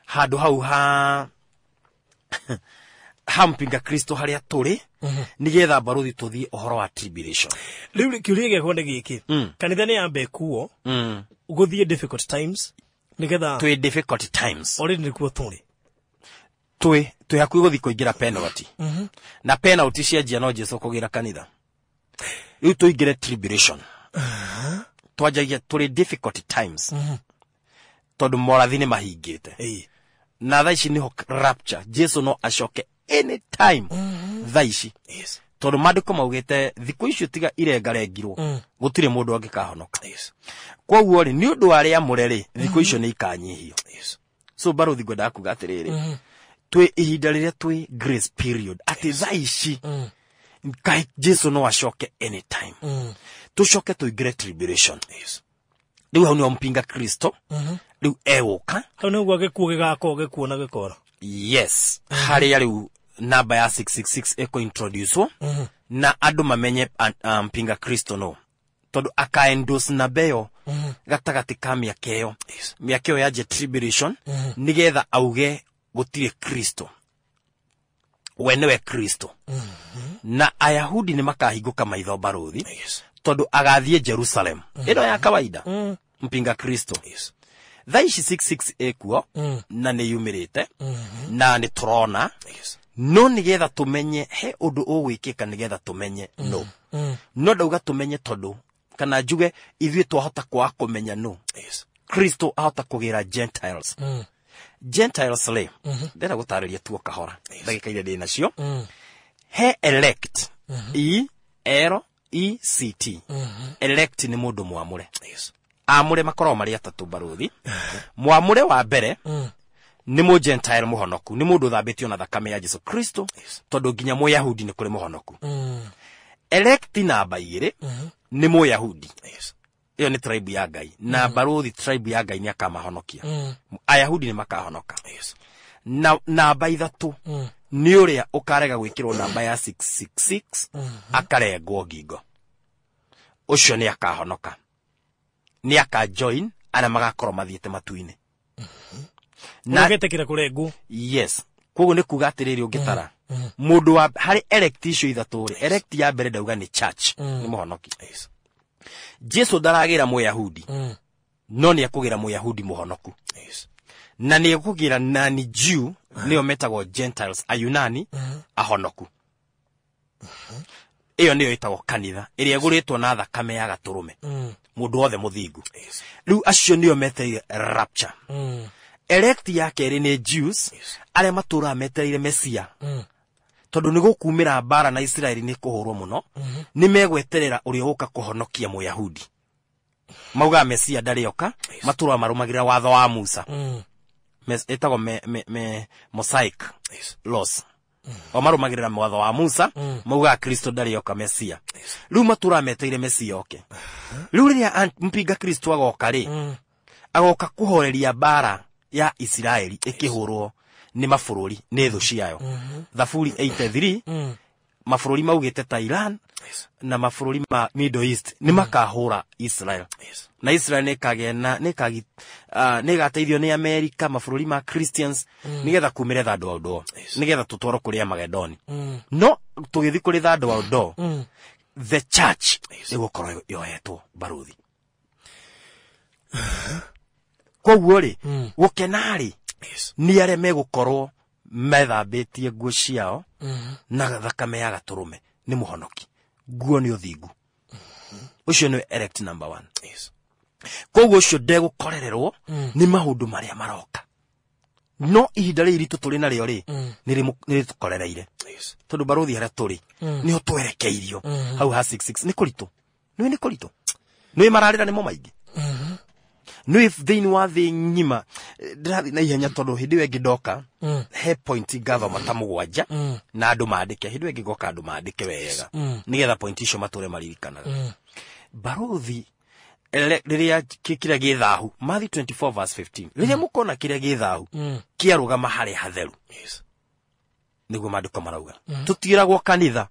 Handũ hau ha mpinga Kristo harĩa tũrĩ nĩgetha barothi tũthiĩ ũhoro wa tribulation. Rĩu kĩũria gĩakwa nĩ gĩkĩ. Kanitha nĩ yambe ĩkuo gũthiĩ difficult times nĩgetha twĩ difficult times. Already nĩkuo tũrĩ. Twĩ hakuhĩ gũthiĩ kũingĩra penalty. Na penalty cianjia no Jesu kũgĩra kanitha. Rĩu tũingĩre tribulation. Twanjagia tũrĩ difficult times. Tondũ morathi nĩ mahingĩte. Na thaa ici nĩho rapture. Jesu no acoke anytime. Thaa ici. Yes. Tondũ maandĩko maugĩte thikũ icio tiga irengarengirwo gũtirĩ mũndũ angĩkahonoka. Koguo rĩ, nĩ ũndũ wa arĩa amũre rĩ, thikũ icio nĩ ikanyihio. So barothi ngwendaga kuga atĩrĩrĩ, twĩ ihinda rĩrĩa twĩ grace period, atĩ thaa ici Ngai Jesu no acoke anytime. Tũcoke tũingĩre tribulation. Rĩu hau nĩho mpinga Kristo rĩu egũka. Hau nĩguo gĩkuũ gĩgakorwo gĩkuo na gĩkora. Yes, harĩa rĩu namba ya 666 ĩkũ-introducewo na andũ mamenye mpinga Kristo no tondũ akaendorse namba ĩyo gatagatĩ ka mĩaka ĩyo, mĩaka ĩyo yanjie tribulation, nĩgetha auge gũtirĩ Kristo, we nĩwe Kristo. Na Ayahudi nĩ makahingũka maitho barothi, tondũ agathiĩ Jerusalem ĩno ya kawaida. Mpinga Kristo thaa ici 66 ĩkuo na nĩ yumĩrĩte na nĩ tũrona, no nĩgetha tũmenye he ũndũ ũgwĩkĩka, nĩgetha tũmenye no no ndauga tũmenye, tondũ kana njuge ithuĩ twahota kwaga kũmenya no Kristo ahota kũgĩra Gentiles. Gentiles rĩ, ndĩrenda gũtarĩria tu o kahora ndagĩka iria ndĩ nacio. He elect, E L E C T, elect nĩ mũndũ mwamũre. Amũre makoragwo marĩ atatũ barothi. Mwamũre wa mbere nĩ mũ Gentile mũhonoku, nĩ mũndũ ũthambĩtio na thakame ya Jesu Kristo, tondũ nginya mũyahudi nĩ kũrĩ mũhonoku. Elect namba 2 nĩ mũyahudi. Ĩyo nĩ tribe ya Ngai, na barothi tribe ya Ngai nĩ akamahonokia. Ayahudi nĩ makahonoka. Na namba 3 nĩ ũrĩa ũkarega gwĩkĩrwo namba ya 666 akarengwo ngingo, ũcio nĩ akahonoka, nĩ akajoin arĩa magakorwo mathiĩte matu-inĩ. Na ũgetĩkĩra kũrengwo. Yes, koguo nĩ kuga atĩrĩrĩ, ũngĩtara mũndũ wa harĩ elect icio ithatũ rĩ, elect ya mbere ndauga nĩ church, nĩ mũhonoki. Jesu ndaragĩra mũyahudi, no nĩ ekũgĩra mũyahudi mũhonoku, na nĩ ekũgĩra nani Jew, nĩo metagwo Gentiles, Ayunani ahonoku. Ĩyo nĩyo ĩtagwo kanitha ĩrĩa ĩgũrĩtwo na thakame ya gatũrũme, mũndũ wothe mũthingu. Rĩu acio nĩo metereire rapture. Elect ya kerĩ nĩ Jews arĩa matũraga metereire Mesia, tondũ nĩ gũkumĩra mbara na Isiraeli nĩ kũhũrwo mũno, nĩ megweterera ũrĩa ũgũka kũhonokia mũyahudi. Maugaga Mesia ndarĩoka, matũraga marũmagĩrĩra watho wa Musa. Ĩtagwo Mosaic laws. O marũmagĩrĩra watho wa Musa, maugaga Kristo ndarĩoka Mesia. Rĩu matũraga metereire Mesia oke. Rĩu rĩrĩa mpinga Kristo agoka rĩ, agoka kũhoreria mbara ya Isiraeli ĩkĩhũrwo nĩ mabũrũri nĩ thũ ciayo. Thaburi 83, mabũrũri maugĩte ta Iran na mabũrũri ma Middle East nĩ makahũra Israel. Na Israel nĩ na nĩ ĩgateithio nĩ America, mabũrũri ma Christians, nĩgetha kumĩre thandũ wa ũndũ, nĩgetha tũtwarwo kũrĩ Amagedoni. No tũgĩthiĩ kũrĩ thandũ wa ũndũ, the church ĩgũkorwo yohetwo baruthi. Koguo rĩ, gũkena rĩ nĩ arĩa megũkorwo methambĩtie nguo ciao na thakame ya gatũrũme, nĩ mũhonoki. Nguo nĩ ũthingu. Ũcio nĩ elect number 1. Koguo ũcio ndegũkorererwo nĩ maũndũ marĩa maroka. No ihinda rĩrĩ ritũ tũrĩ narĩo rĩ, nĩ rĩtũkorereire. Tondũ barothi harĩa tũrĩ nĩho twerekeirio hau ha 66 nĩ kũritũ. Nĩ nĩ kũritũ. Nĩ mararĩra nĩmo maingĩ. Nĩ thĩinĩ wa thĩ ng'ima ndĩrathiĩ na ihenya, tondũ hĩndĩ ĩyo ĩngĩ ndoka he point ngathoma ta 7 na andũ mandĩke. Hĩndĩ ĩyo ĩngĩ ngoka andũ mandĩke wega, nĩgetha point icio matũre maririkanaga. Barothi rĩrĩa kĩrĩa gĩ thahu, Matthew 24 verse 15, rĩrĩa mũkona kĩrĩa gĩ thahu kĩarũgama harĩa hatheru, nĩguo maandĩko marauga. Tũtiĩragwo kanitha,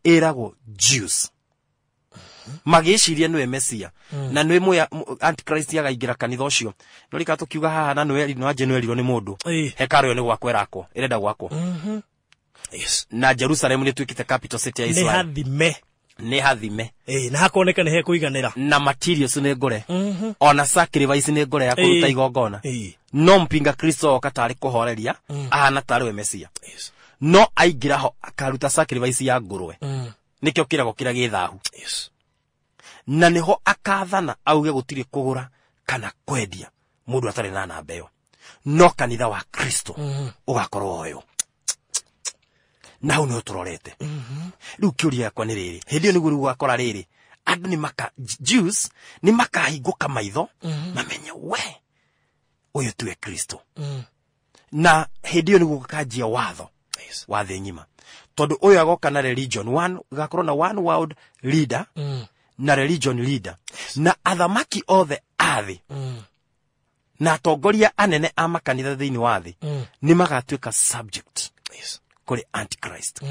ĩragwo Jews. Magĩciria nĩwe Mesia na nĩwe mũya Antichrist againgĩra kanitha ũcio. No rika tũkiuga haha na nĩwe no anje nĩwerirwo nĩ mũndũ hekarũ ĩyo nĩ gwakwo ĩrakwo, ĩrenda gwakwo. Na Jerusalem nĩ ĩtuĩkĩte capital city ya Israel. Nĩ hathime. Nĩ hathime. Na hakoneka nĩ hekũiganĩra. Na materials nĩ ngũre. Ona sacrifice nĩ ngũre ya kũruta igongona. No mpinga Kristo oka tarĩ kũhoreria, ahana tarĩ we Mesia. No aingĩra ho akaruta sacrifice ya ngũrwe. Nĩkĩo kĩrago kĩrĩa gĩ thahu. Na nĩho akathana auge gũtirĩ kũgũra kana kwendia mũndũ atarĩ na namba ĩyo. No kanitha wa Kristo ũgakorwo ũyũ. Na hau nĩho tũrorete. Rĩu kĩũria gĩakwa nĩ rĩrĩ, hĩndĩ ĩyo nĩguo rĩu gũgakora rĩrĩ, andũ nĩ maka Jews nĩ makahingũka maitho mamenye we ũyũ tiwe Kristo. Na hĩndĩ ĩyo nĩguo gũkanjia watho wa thĩ ng'ima, tondũ ũyũ agoka na religion one, gakorwo na one world leader na religion leader na athamaki othe a thĩ na atongoria anene a makanitha thĩinĩ wa thĩ nĩ magatuĩka subject kũrĩ Antichrist.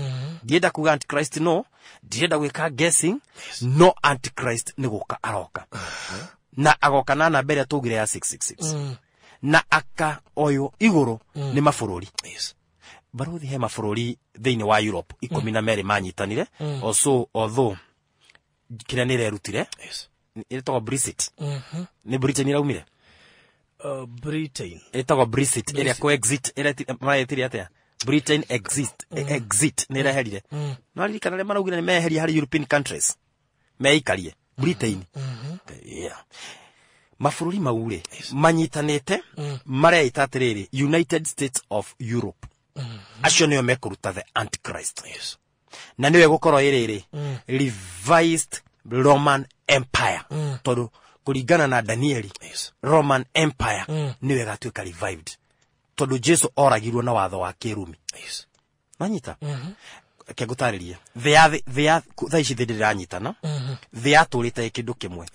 Ndienda kuga Antichrist, no ndirenda gwĩka guessing, no Antichrist nĩ gũka aroka na agoka na namba ĩrĩa tũgire ya 666 na aka oywo igũrũ nĩ mabũrũri. Baruthi, he mabũrũri thĩinĩ wa Europe 12 manyitanire also, although kĩrĩa nĩ ĩrerutire ĩtagwo Brexit, nĩ Britain iraumire. Britain. Ĩtagwo Brexit, ĩrĩa ko exit ĩrĩa marayĩtire atĩa, Britain exit, exit nĩ ĩreherire. No ririkana arĩa maraugire nĩ meheria harĩ European countries meikarie Britain. Yeah. Mabũrũri mau rĩ manyitanĩte mareita atĩrĩrĩ, United States of Europe. Acio nĩo mekũruta the Antichrist na nĩwe gũkorwo ĩrĩrĩ revised Roman Empire, tondũ kũringana na Danieli, Roman Empire nĩwe ĩgatuĩka revived, tondũ Jesu oragirwo na watho wa Kĩrumi. Manyita, reke ngũtarĩrie thĩ ya thĩ ya thaa ici, thĩ ndĩranyitana, thĩ yatũrĩte kĩndũ kĩmwe.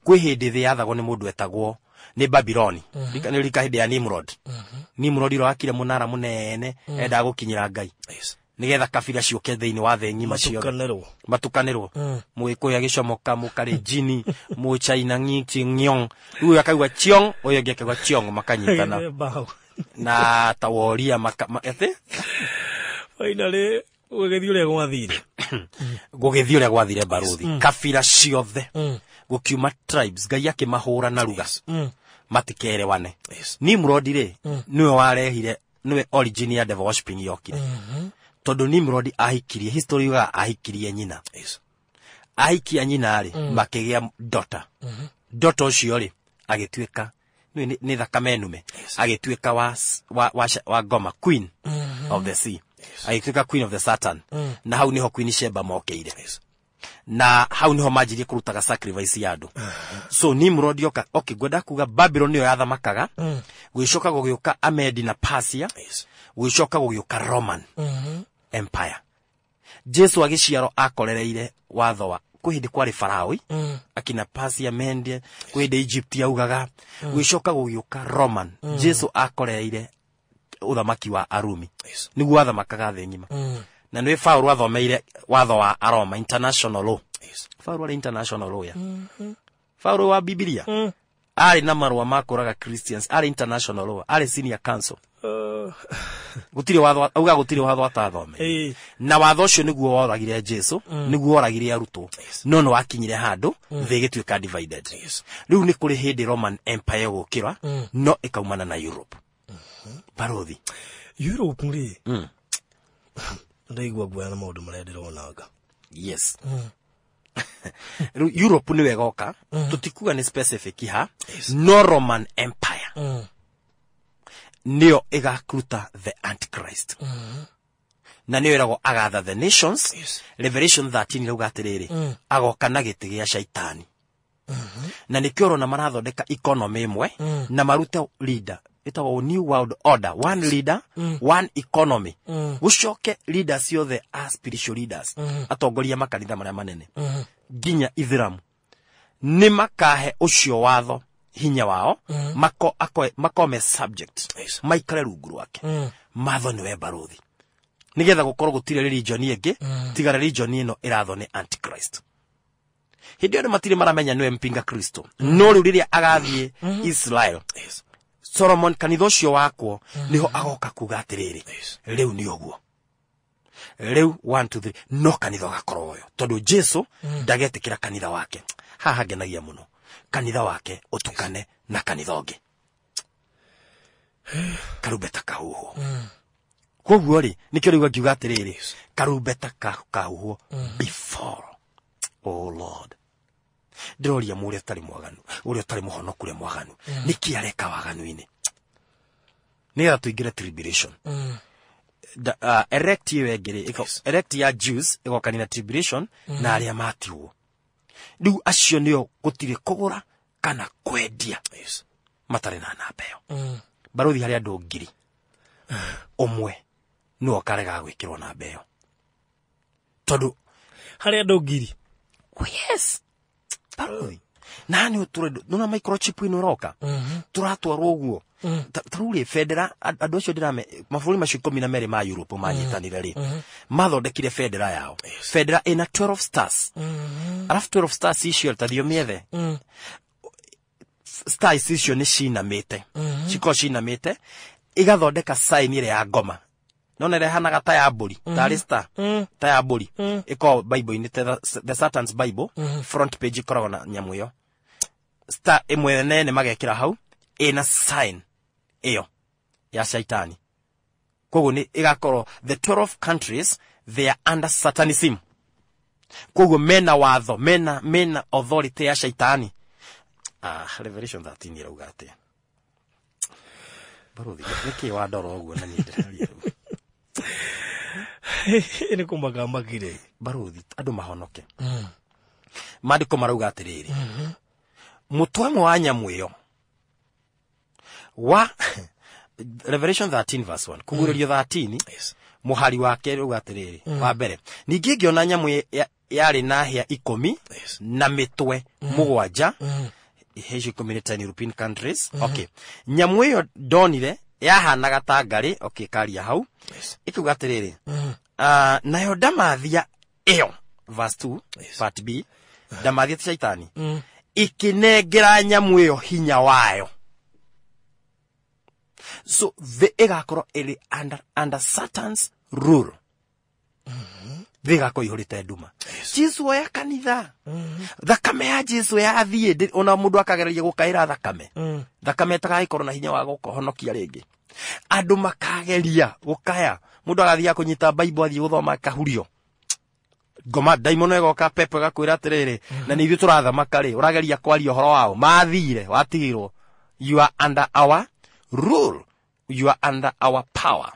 Kwĩ hĩndĩ thĩ yathagwo nĩ mũndũ etagwo nĩ Babiloni. Nĩ rika hĩndĩ ya Nimrod. Nimrod ĩro akire mũnara mũnene, endaga gũkinyĩra Ngai nĩgetha kabira ciũke thĩinĩ wa thĩ ng'ima ciothe. Matukanĩrwo. Matukanĩrwo, mũgĩkũyũ agĩcomoka, mũkalenjini, mũchaina ng'i ng'yong, rĩu ũyũ akaigua chiong, ũyũ ũngĩ akaigua chiong, makanyitana. Bao. Na taworia maka ĩtĩ. Finally gũgĩthiĩ ũrĩa gwathire. Gũgĩthiĩ ũrĩa gwathire, baruthi, kabira ciothe gũkiuma tribes, Ngai akĩmahũra na ruga matikerewane. Nimrod rĩ, nĩwe warehire, nĩwe origin ya devil worshiping yokire, tondũ Nimrod ahikirie, history yugaga ahikirie nyina. Ahikia nyina rĩ, makĩgĩa daughter. Daughter ũcio rĩ agĩtuĩka nĩ thakame nume, agĩtuĩka wa ngoma, queen of the sea, agĩtuĩka queen of the Satan. Na hau niho Queen Sheba mokĩire, na hau niho manjirie kũrutaga sacrifice ya andũ. So Nimrod yoka, okay, ngwenda kuga Babylon nĩyo yathamakaga, gũgĩcoka gũgĩũka Amedi na Persia, gũgĩcoka gũgĩũka Roman Empire. Jesu agĩciarwo akorereire watho wa kwĩ hĩndĩ kwarĩ Faraoi, akina Persia, Media, kwĩ hĩndĩ Egypt yaugaga, gũgĩcoka gũgĩũka Roman. Jesu akorereire ũthamaki wa Arumi, nĩguo wathamakaga thĩ ng'ima. Na nĩ Paul athomeire watho wa Aroma, international law. Paul arĩ international lawyer. Paul wa Bibilia arĩ na marũa ma kũraga Christians, arĩ international law, arĩ senior counsel. Gũtirĩ watho auga, gũtirĩ watho atathomeire. Na watho ũcio nĩguo woragire Jesu, nĩguo woragire arutwo, no nĩ wakinyire handũ thĩ ĩgĩtuĩka divided. Rĩu nĩ kũrĩ hĩndĩ Roman Empire gũkĩra, no ĩkaumana na Europe, barothi. Europe rĩ, ndaigua guoya na maũndũ marĩa ndĩronanga. Yes, rĩu Europe nĩwe ĩgoka, tũtikuga nĩ specific ha, no Roman Empire nĩyo ĩgakuruta the Antichrist, na nĩyo ĩragwo agatha the nations. Revelation 13 ĩrauga atĩrĩrĩ, agoka na gĩtĩ gĩa Shaitani, na nĩkĩo ũrona marathondeka economy ĩmwe na marute leader ĩtagwo new world order, one leader, one economy. Gũcoke leaders ciothe a spiritual leaders, atongoria makanitha marĩa manene nginya Ithiramu, nĩ makahe ũcio watho hinya wao, mako makome subject, maikare rungu rwake, matho nĩwe barothi, nigetha gũkorwo gũtirĩ religion ĩngĩ tiga religion ĩno ĩrathwo nĩ Antichrist. Hĩndĩ ĩyo nĩ matirĩ maramenya nĩwe mpinga Kristo, no rĩu rĩrĩa agathiĩ Israel, Solomon kanitha ũcio wakwo, niho agoka kuga atĩrĩrĩ, rĩu nĩ ũguo, rĩu 1 2 3, no kanitha ũgakorwo ũyũ, tondũ Jesu ndagetĩkĩra kanitha wake, haha ngenagia mũno, kanitha wake ũtukane na kanitha ũngĩ, karumbeta kahuhwo. Koguo rĩ, nĩkĩo rĩu angiuga atĩrĩrĩ, karumbeta kahuhwo before, oh Lord, ndĩroria mũrĩa ũtarĩ mwaganu, ũrĩa ũtarĩ mũhonoku, ũrĩa mwaganu, nĩkĩ areka waganu-inĩ, nĩgetha tũingĩre tribulation. Elect ĩyo ĩngĩ rĩ, elect ya Jews ĩgokanina tribulation na arĩa matigwo. Rĩu acio nĩo gũtirĩ kũgũra kana kwendia. Yes. Matarĩ na namba ĩyo. Barũthi harĩ andũ 1,000. Ũmwe nĩwe ũkaregaga gwĩkĩrwo namba ĩyo. Tondũ harĩ andũ 1,000. Oh yes. Barũthi. Na nĩ ũtũre nona microchip ĩno ĩroka. Tũratwarwo ũguo. Ta rĩu rĩ bendera andũ acio ndĩrame mabũrũri macio 12 ma Europe manyitanire rĩ. Mathondekire bendera yao. Bendera ĩna 12 stars. Alafu 12 stars icio ta thiĩ ũmĩethe. Stars icio nĩ cinamĩte. Cikoragwo cinamĩte igathondeka sign ĩrĩa ya ngoma. Nona ĩrĩa ĩhanaga ta ya mbũri, tarĩ star, ta ya mbũri. Ĩkoragwo Bible-inĩ, the Satan's Bible, front page ĩkoragwo na nyamũ ĩyo. Star ĩmwe nene magekĩra hau, ĩna sign ĩyo ya shaitani. Koguo nĩ ĩgakorwo the 12 countries they are under satanism. Koguo mena watho, mena authority ya shaitani. Revelation 13 ĩrauga atĩa? Barũthi, nĩkĩ wandora ũguo na niĩ ndĩraria rĩu? Nĩ kũmaka makire. Barũthi, andũ mahonoke. Maandĩko marauga atĩrĩrĩ. Mũtwe ũmwe wa nyamũ ĩyo wa Revelation 13 verse 1 kũguũrĩrio 13 Yes. mũhari wake rauga atĩrĩrĩ wa mbere, ningĩ ngĩona nyamũ yarĩ na hĩa 10 Yes. na mĩtwe 7. Hĩa icio 10 nĩ 10 European countries. Okay. Nyamũ ĩyo ndonire yahanaga ta ngarĩ. Okay, karia hau. Yes. Ĩkiuga atĩrĩrĩ, nayo ndamathia ĩyo verse 2 Yes. part B, ndamathia ti shaitani, ĩkĩnengera nyamũ ĩyo hinya wayo. So thĩ ĩgakorwo ĩrĩ under Satan's rule. Thĩ ĩgakorwo ĩihũrĩte nduma. Jesu oya kanitha. Thakame ya Jesu yathiĩ, ona mũndũ akagereria gũkaĩra thakame. Thakame ĩtagagĩkorwo na hinya wa gũkũhonokia rĩngĩ. Andũ makageria gũkaya. Mũndũ agathiĩ kũnyita Bible athiĩ gũthoma akahurio. Ngoma daimono ĩgoka pepo ĩgakwĩra atĩrĩrĩ, na nĩ ithuĩ tũrathamaka rĩ, ũrageria kwaria ũhoro wao. Mathire, watigirwo. You are under our rule. You are under our power.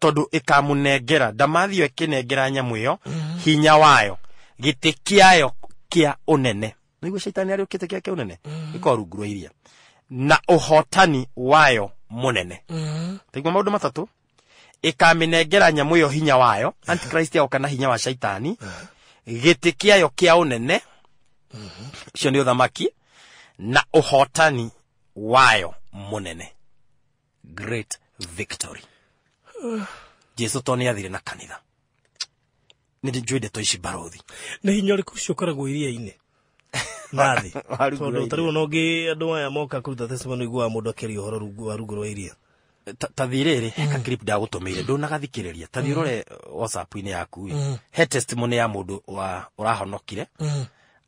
Tondũ ĩkamũnengera, ndamathio ĩkĩnengera nyamũ ĩyo hinya wayo, gĩtĩ kĩayo kĩa ũnene. Nĩguo shaitani arĩ ũkĩte kĩa ũnene, gĩkorwo rungu rwa iria. Na ũhotani wayo mũnene. Taigua maũndũ matatũ. Ĩkamĩnengera nyamũ ĩyo hinya wayo, Antichrist agoka na hinya wa shaitani, gĩtĩ kĩayo kĩa ũnene, ũcio nĩ ũthamaki, na ũhotani wayo mũnene. Great victory. Jesu to nĩ athire na kanitha. Nĩ njũĩ ndeto ici barũthi. Nĩ hinya ũrĩkũ ũcio ũkoragwo iria-inĩ? Nathi. Tondũ ta rĩu ona ũngĩ andũ aya moka kũruta testimony ũiguaga mũndũ akĩaria ũhoro wa rungu rwa iria. Ta thiĩ rĩrĩ, he ka clip ndagũtũmĩire, ndũnagathikĩrĩria. Ta thiĩ ũrore WhatsApp-inĩ yaku ĩ. He testimony ya mũndũ wa ũrahonokire.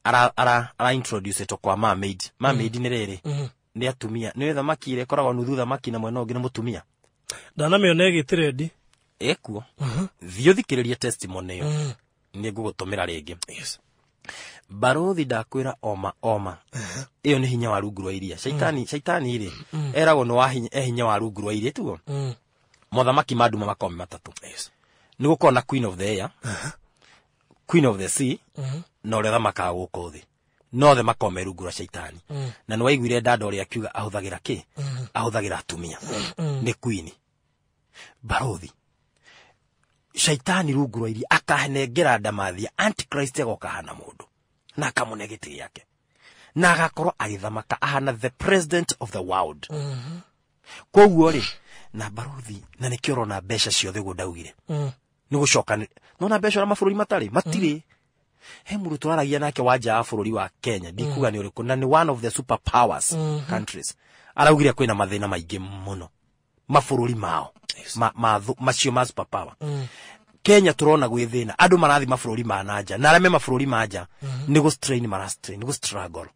Ara introduce ĩtwo kwa mermaid. Mermaid nĩ rĩrĩ, nĩ atumia. Nĩ thamaki ĩrĩa ĩkoragwo nuthu thamaki na mwena ũngĩ nĩ mũtumia. Ndanamĩona ĩgĩtrendi. Ĩkuo. Thiĩ ũthikĩrĩrie testimony ĩyo. Nĩ ngũgũtũmĩra rĩngĩ. Yes. Barũthi ndakwĩra oma oma. Ĩyo nĩ hinya wa rungu rwa iria. Shaitani rĩ, eragwo nĩ wa hinya, hinya wa rungu rwa iria tiguo. Mothamaki ma nduma makoragwo me matatũ. Yes. Nĩ gũkorwo na Queen of the Air, Queen of the Sea, na ũrĩa thamakaga gũkũ thĩ. No othe makoragwo me rungu rwa shaitani. Na nĩ waiguire dada ũrĩa akiuga ahũthagĩra kĩ? Ahũthagĩra atumia. Nĩ queen. Barũthi. Shaitani rungu rwa iria akahenengera ndamathia, Antichrist agoka ahana mũndũ na akamũne gĩtĩ gĩake na agakorwo agĩthamaka ahana the president of the world. Koguo rĩ, na barũthi, na nĩkĩo ũrona mbeca ciothe ũguo ndaugire. Nĩ gũcoka nona mbeca ũrĩa mabũrũri matarĩ, matirĩ. He mũndũ tũraragia nake wa nja wa bũrũri wa Kenya, ndikuga nĩ ũrĩkũ, na nĩ one of the super powers countries. Araugire kwĩna mathĩna maingĩ mũno mabũrũri mao. Macio ma super power. Kenya tũrona gwĩ thĩna, andũ marathi mabũrũri ma na nja, na arĩa me mabũrũri ma nja nĩ gũ strain mara strain, nĩ gũ struggle.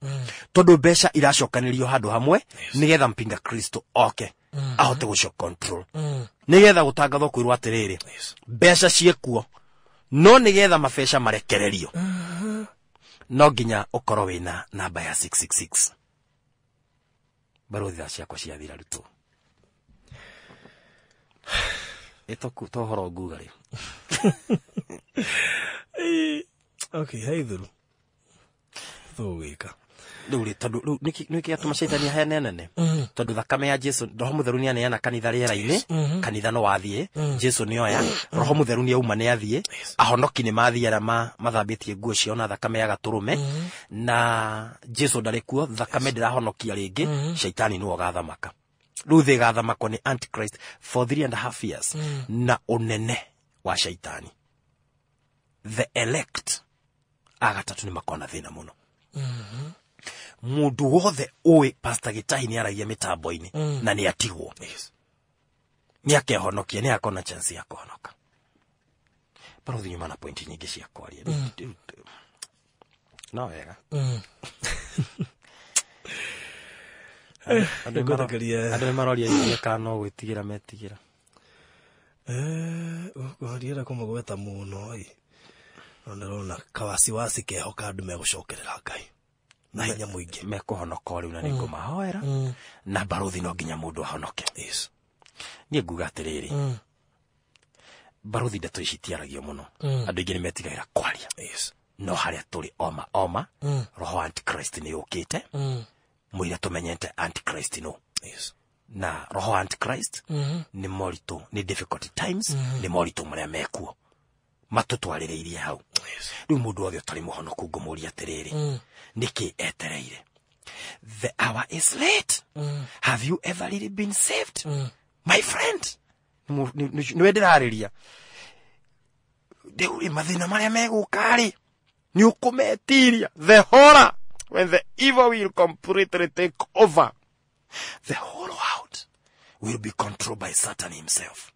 Tondũ mbeca iracokanĩrio handũ hamwe nĩgetha mpinga Kristo oke ahote gũcio control. Nĩgetha gũtangathwo kwĩrwo atĩrĩrĩ, mbeca ciĩkuo, no nĩgetha mabeca marekererio no nginya ũkorwo wĩna namba ya 666. Barũthi thaa ciakwa ciathira rutwo. Ĩtoku tohoro nguga rĩ. Okay, haithuru tũgwĩka rĩu rĩ tondũ rĩu nĩkĩ gĩatũma caitani aheane nene tondũ thakame ya Jesu roho mũtheru nĩ aneana kanitha rĩera-inĩ kanitha no wathiĩ Jesu nĩ oya roho mũtheru nĩ auma nĩ athiĩ ahonoki nĩ mathiĩ arĩa mathambĩtie nguo ciao na thakame ya gatũrũme na Jesu ndarĩ kuo thakame ndĩrahonokia rĩngĩ caitani nĩwe ũgathamaka rĩu thĩ ĩgathamakwo nĩ Antichrist for 3.5 years na ũnene wa caitani the elect agatatũ nĩ makona thĩna mũno mundu wothe ũĩ Pastor Gitahi nĩ aragia mĩtambo-inĩ na nĩ atigwo nĩ akehonokia nĩ akona chance ya kũhonoka barothi nyuma na pointi nyingĩ cia kwaria no wega andũ nĩ maroria iria kana no gwĩtigĩra metigĩra ndienda kũmũgweta mũno ĩ no ndĩrona kawasiwasi keho ka andũ megũcokerera Ngai na hinya mũingĩ mekũhonoka o rĩu na nĩngũmahoera na barothi no nginya mũndũ ahonoke niĩ nguga atĩrĩrĩ barothi ndeto ici itiaragio mũno andũ aingĩ nĩ metigagĩra kwaria no harĩa tũrĩ oma oma roho wa Antichrist nĩ ũkĩte mũira tũmenyete Antichrist no na roho wa Antichrist nĩ moritũ nĩ difficult times nĩ moritũ marĩa mekuo matũtwarĩrĩirie hau rĩu mũndũ wothe ũtarĩ mũhonoku ngũmũria atĩrĩrĩ nĩkĩ etereire the hour is late have you ever really been saved my friend nĩwe ndĩrarĩria rĩu rĩ mathĩna marĩa megũka rĩ nĩ ũkũmetiria the horror when the evil will completely take over the whole world will be controlled by Satan himself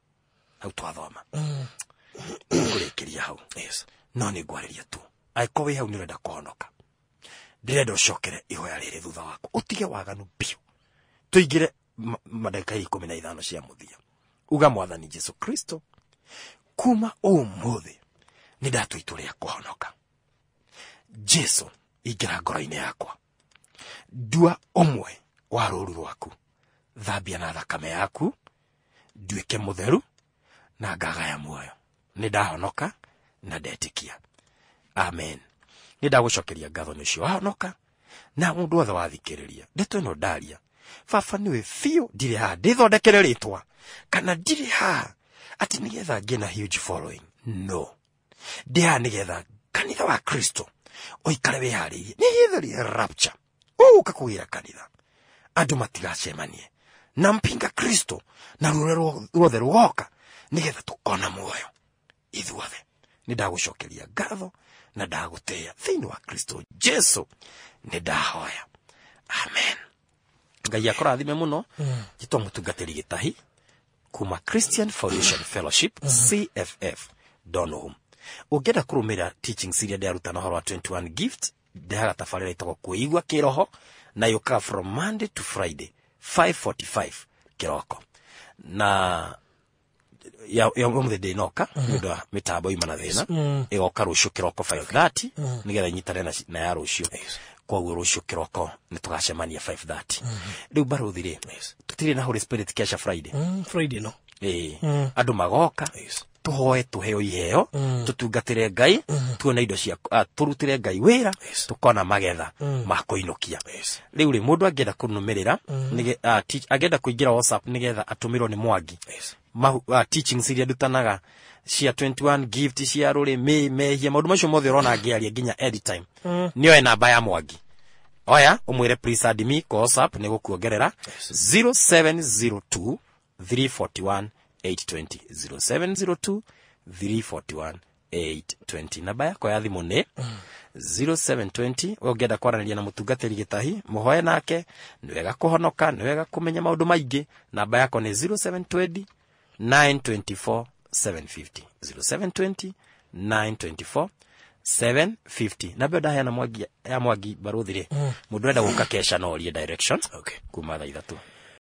hau twathoma ngũrĩkĩria hau no nĩ ngwarĩria tu angĩkorwo wĩ hau nĩ ũrenda kũhonoka ndĩrenda ũcokere ihoya rĩrĩ thutha waku ũtige waganu biũ tũingĩre madagĩka 15 cia mũthia uga mwathani Jesu Kristo kuma ũmũthĩ nĩ ndatua itua rĩa kũhonoka Jesu ingĩra ngoro-inĩ yakwa ndua ũmwe wa rũũru rwaku thambia na thakame yaku nduĩke mũtheru na ngagaya muoyo nĩ ndahonoka na ndetĩkia amen nĩ ndagũcokeria ngatho nĩ ũcio wahonoka na mũndũ wothe wathikĩrĩria ndeto ĩno ndaria baba nĩwe biũ ndirĩ haha ndĩthondekere rĩtwa kana ndirĩ haha atĩ nĩgetha ngĩe na huge following no ndĩ haha nĩgetha kanitha wa Kristo ũikare wĩharĩirie nĩ rapture ũgũka kũgĩra kanitha andũ matigacemanie na mpinga Kristo na ruo ruothe rũgoka nĩgetha tũkona muoyo ithuothe nĩ ndagũcokeria ngatho na ndagũtĩĩa thĩinĩ wa Kristo Jesu nĩ ndahoya amen Ngai akũrathime mũno njĩtwo mũtungatĩri Gĩtahi kuma Christian Foundation Fellowship CFF Donholm ũngĩenda kũrũmĩrĩra teachings iria ndĩrarutana ũhoro wa 21 gift ndehaga tabarĩra ĩtagwo kwĩigua kĩroho na yũkaga from Monday to Friday 5:45 kĩroko na ya ũmũthĩ ndĩnoka nĩ ũndũ wa mĩtambo ima na thĩna ĩgoka rũciũ kĩroko 5:30 nĩgetha ĩnyitane na ya rũciũ koguo rũciũ kĩroko nĩ tũgacemania 5:30 rĩu barothi rĩ tũtirĩ na Holy Spirit kesha Friday Friday no andũ magoka tũhoe tũheo iheo tũtungatĩre Ngai tuone indo cia tũrutĩre Ngai wĩra tũkona magetha ma kũinũkia rĩu rĩ mũndũ angĩenda kũnũmĩrĩra angĩenda kũingĩra WhatsApp nĩgetha atũmĩrwo nĩ Mwangi teachings iria ndutanaga cia 21 gift cia rũrĩmĩ mehia maũndũ macio mothe ũrona ngĩaria nginya anytime nĩoe namba ya Mwangi oya ũmwĩre please add me kwa WhatsApp nĩ gũkuongerera 0702 341 820 0702 341 820 namba yakwa ya thimũ nĩ 0720 we ũngĩenda kwaranĩria na mũtungatĩri Gĩtahi mũhoe nake nĩ wega kũhonoka nĩ wega kũmenya maũndũ maingĩ namba yakwa nĩ 0720 924 750 0720 924 750 namba ĩyo ndaheana Mwangi ya Mwangi barũthi rĩ mũndũ ũrenda gũka kesha no orie direction kuma thaa 3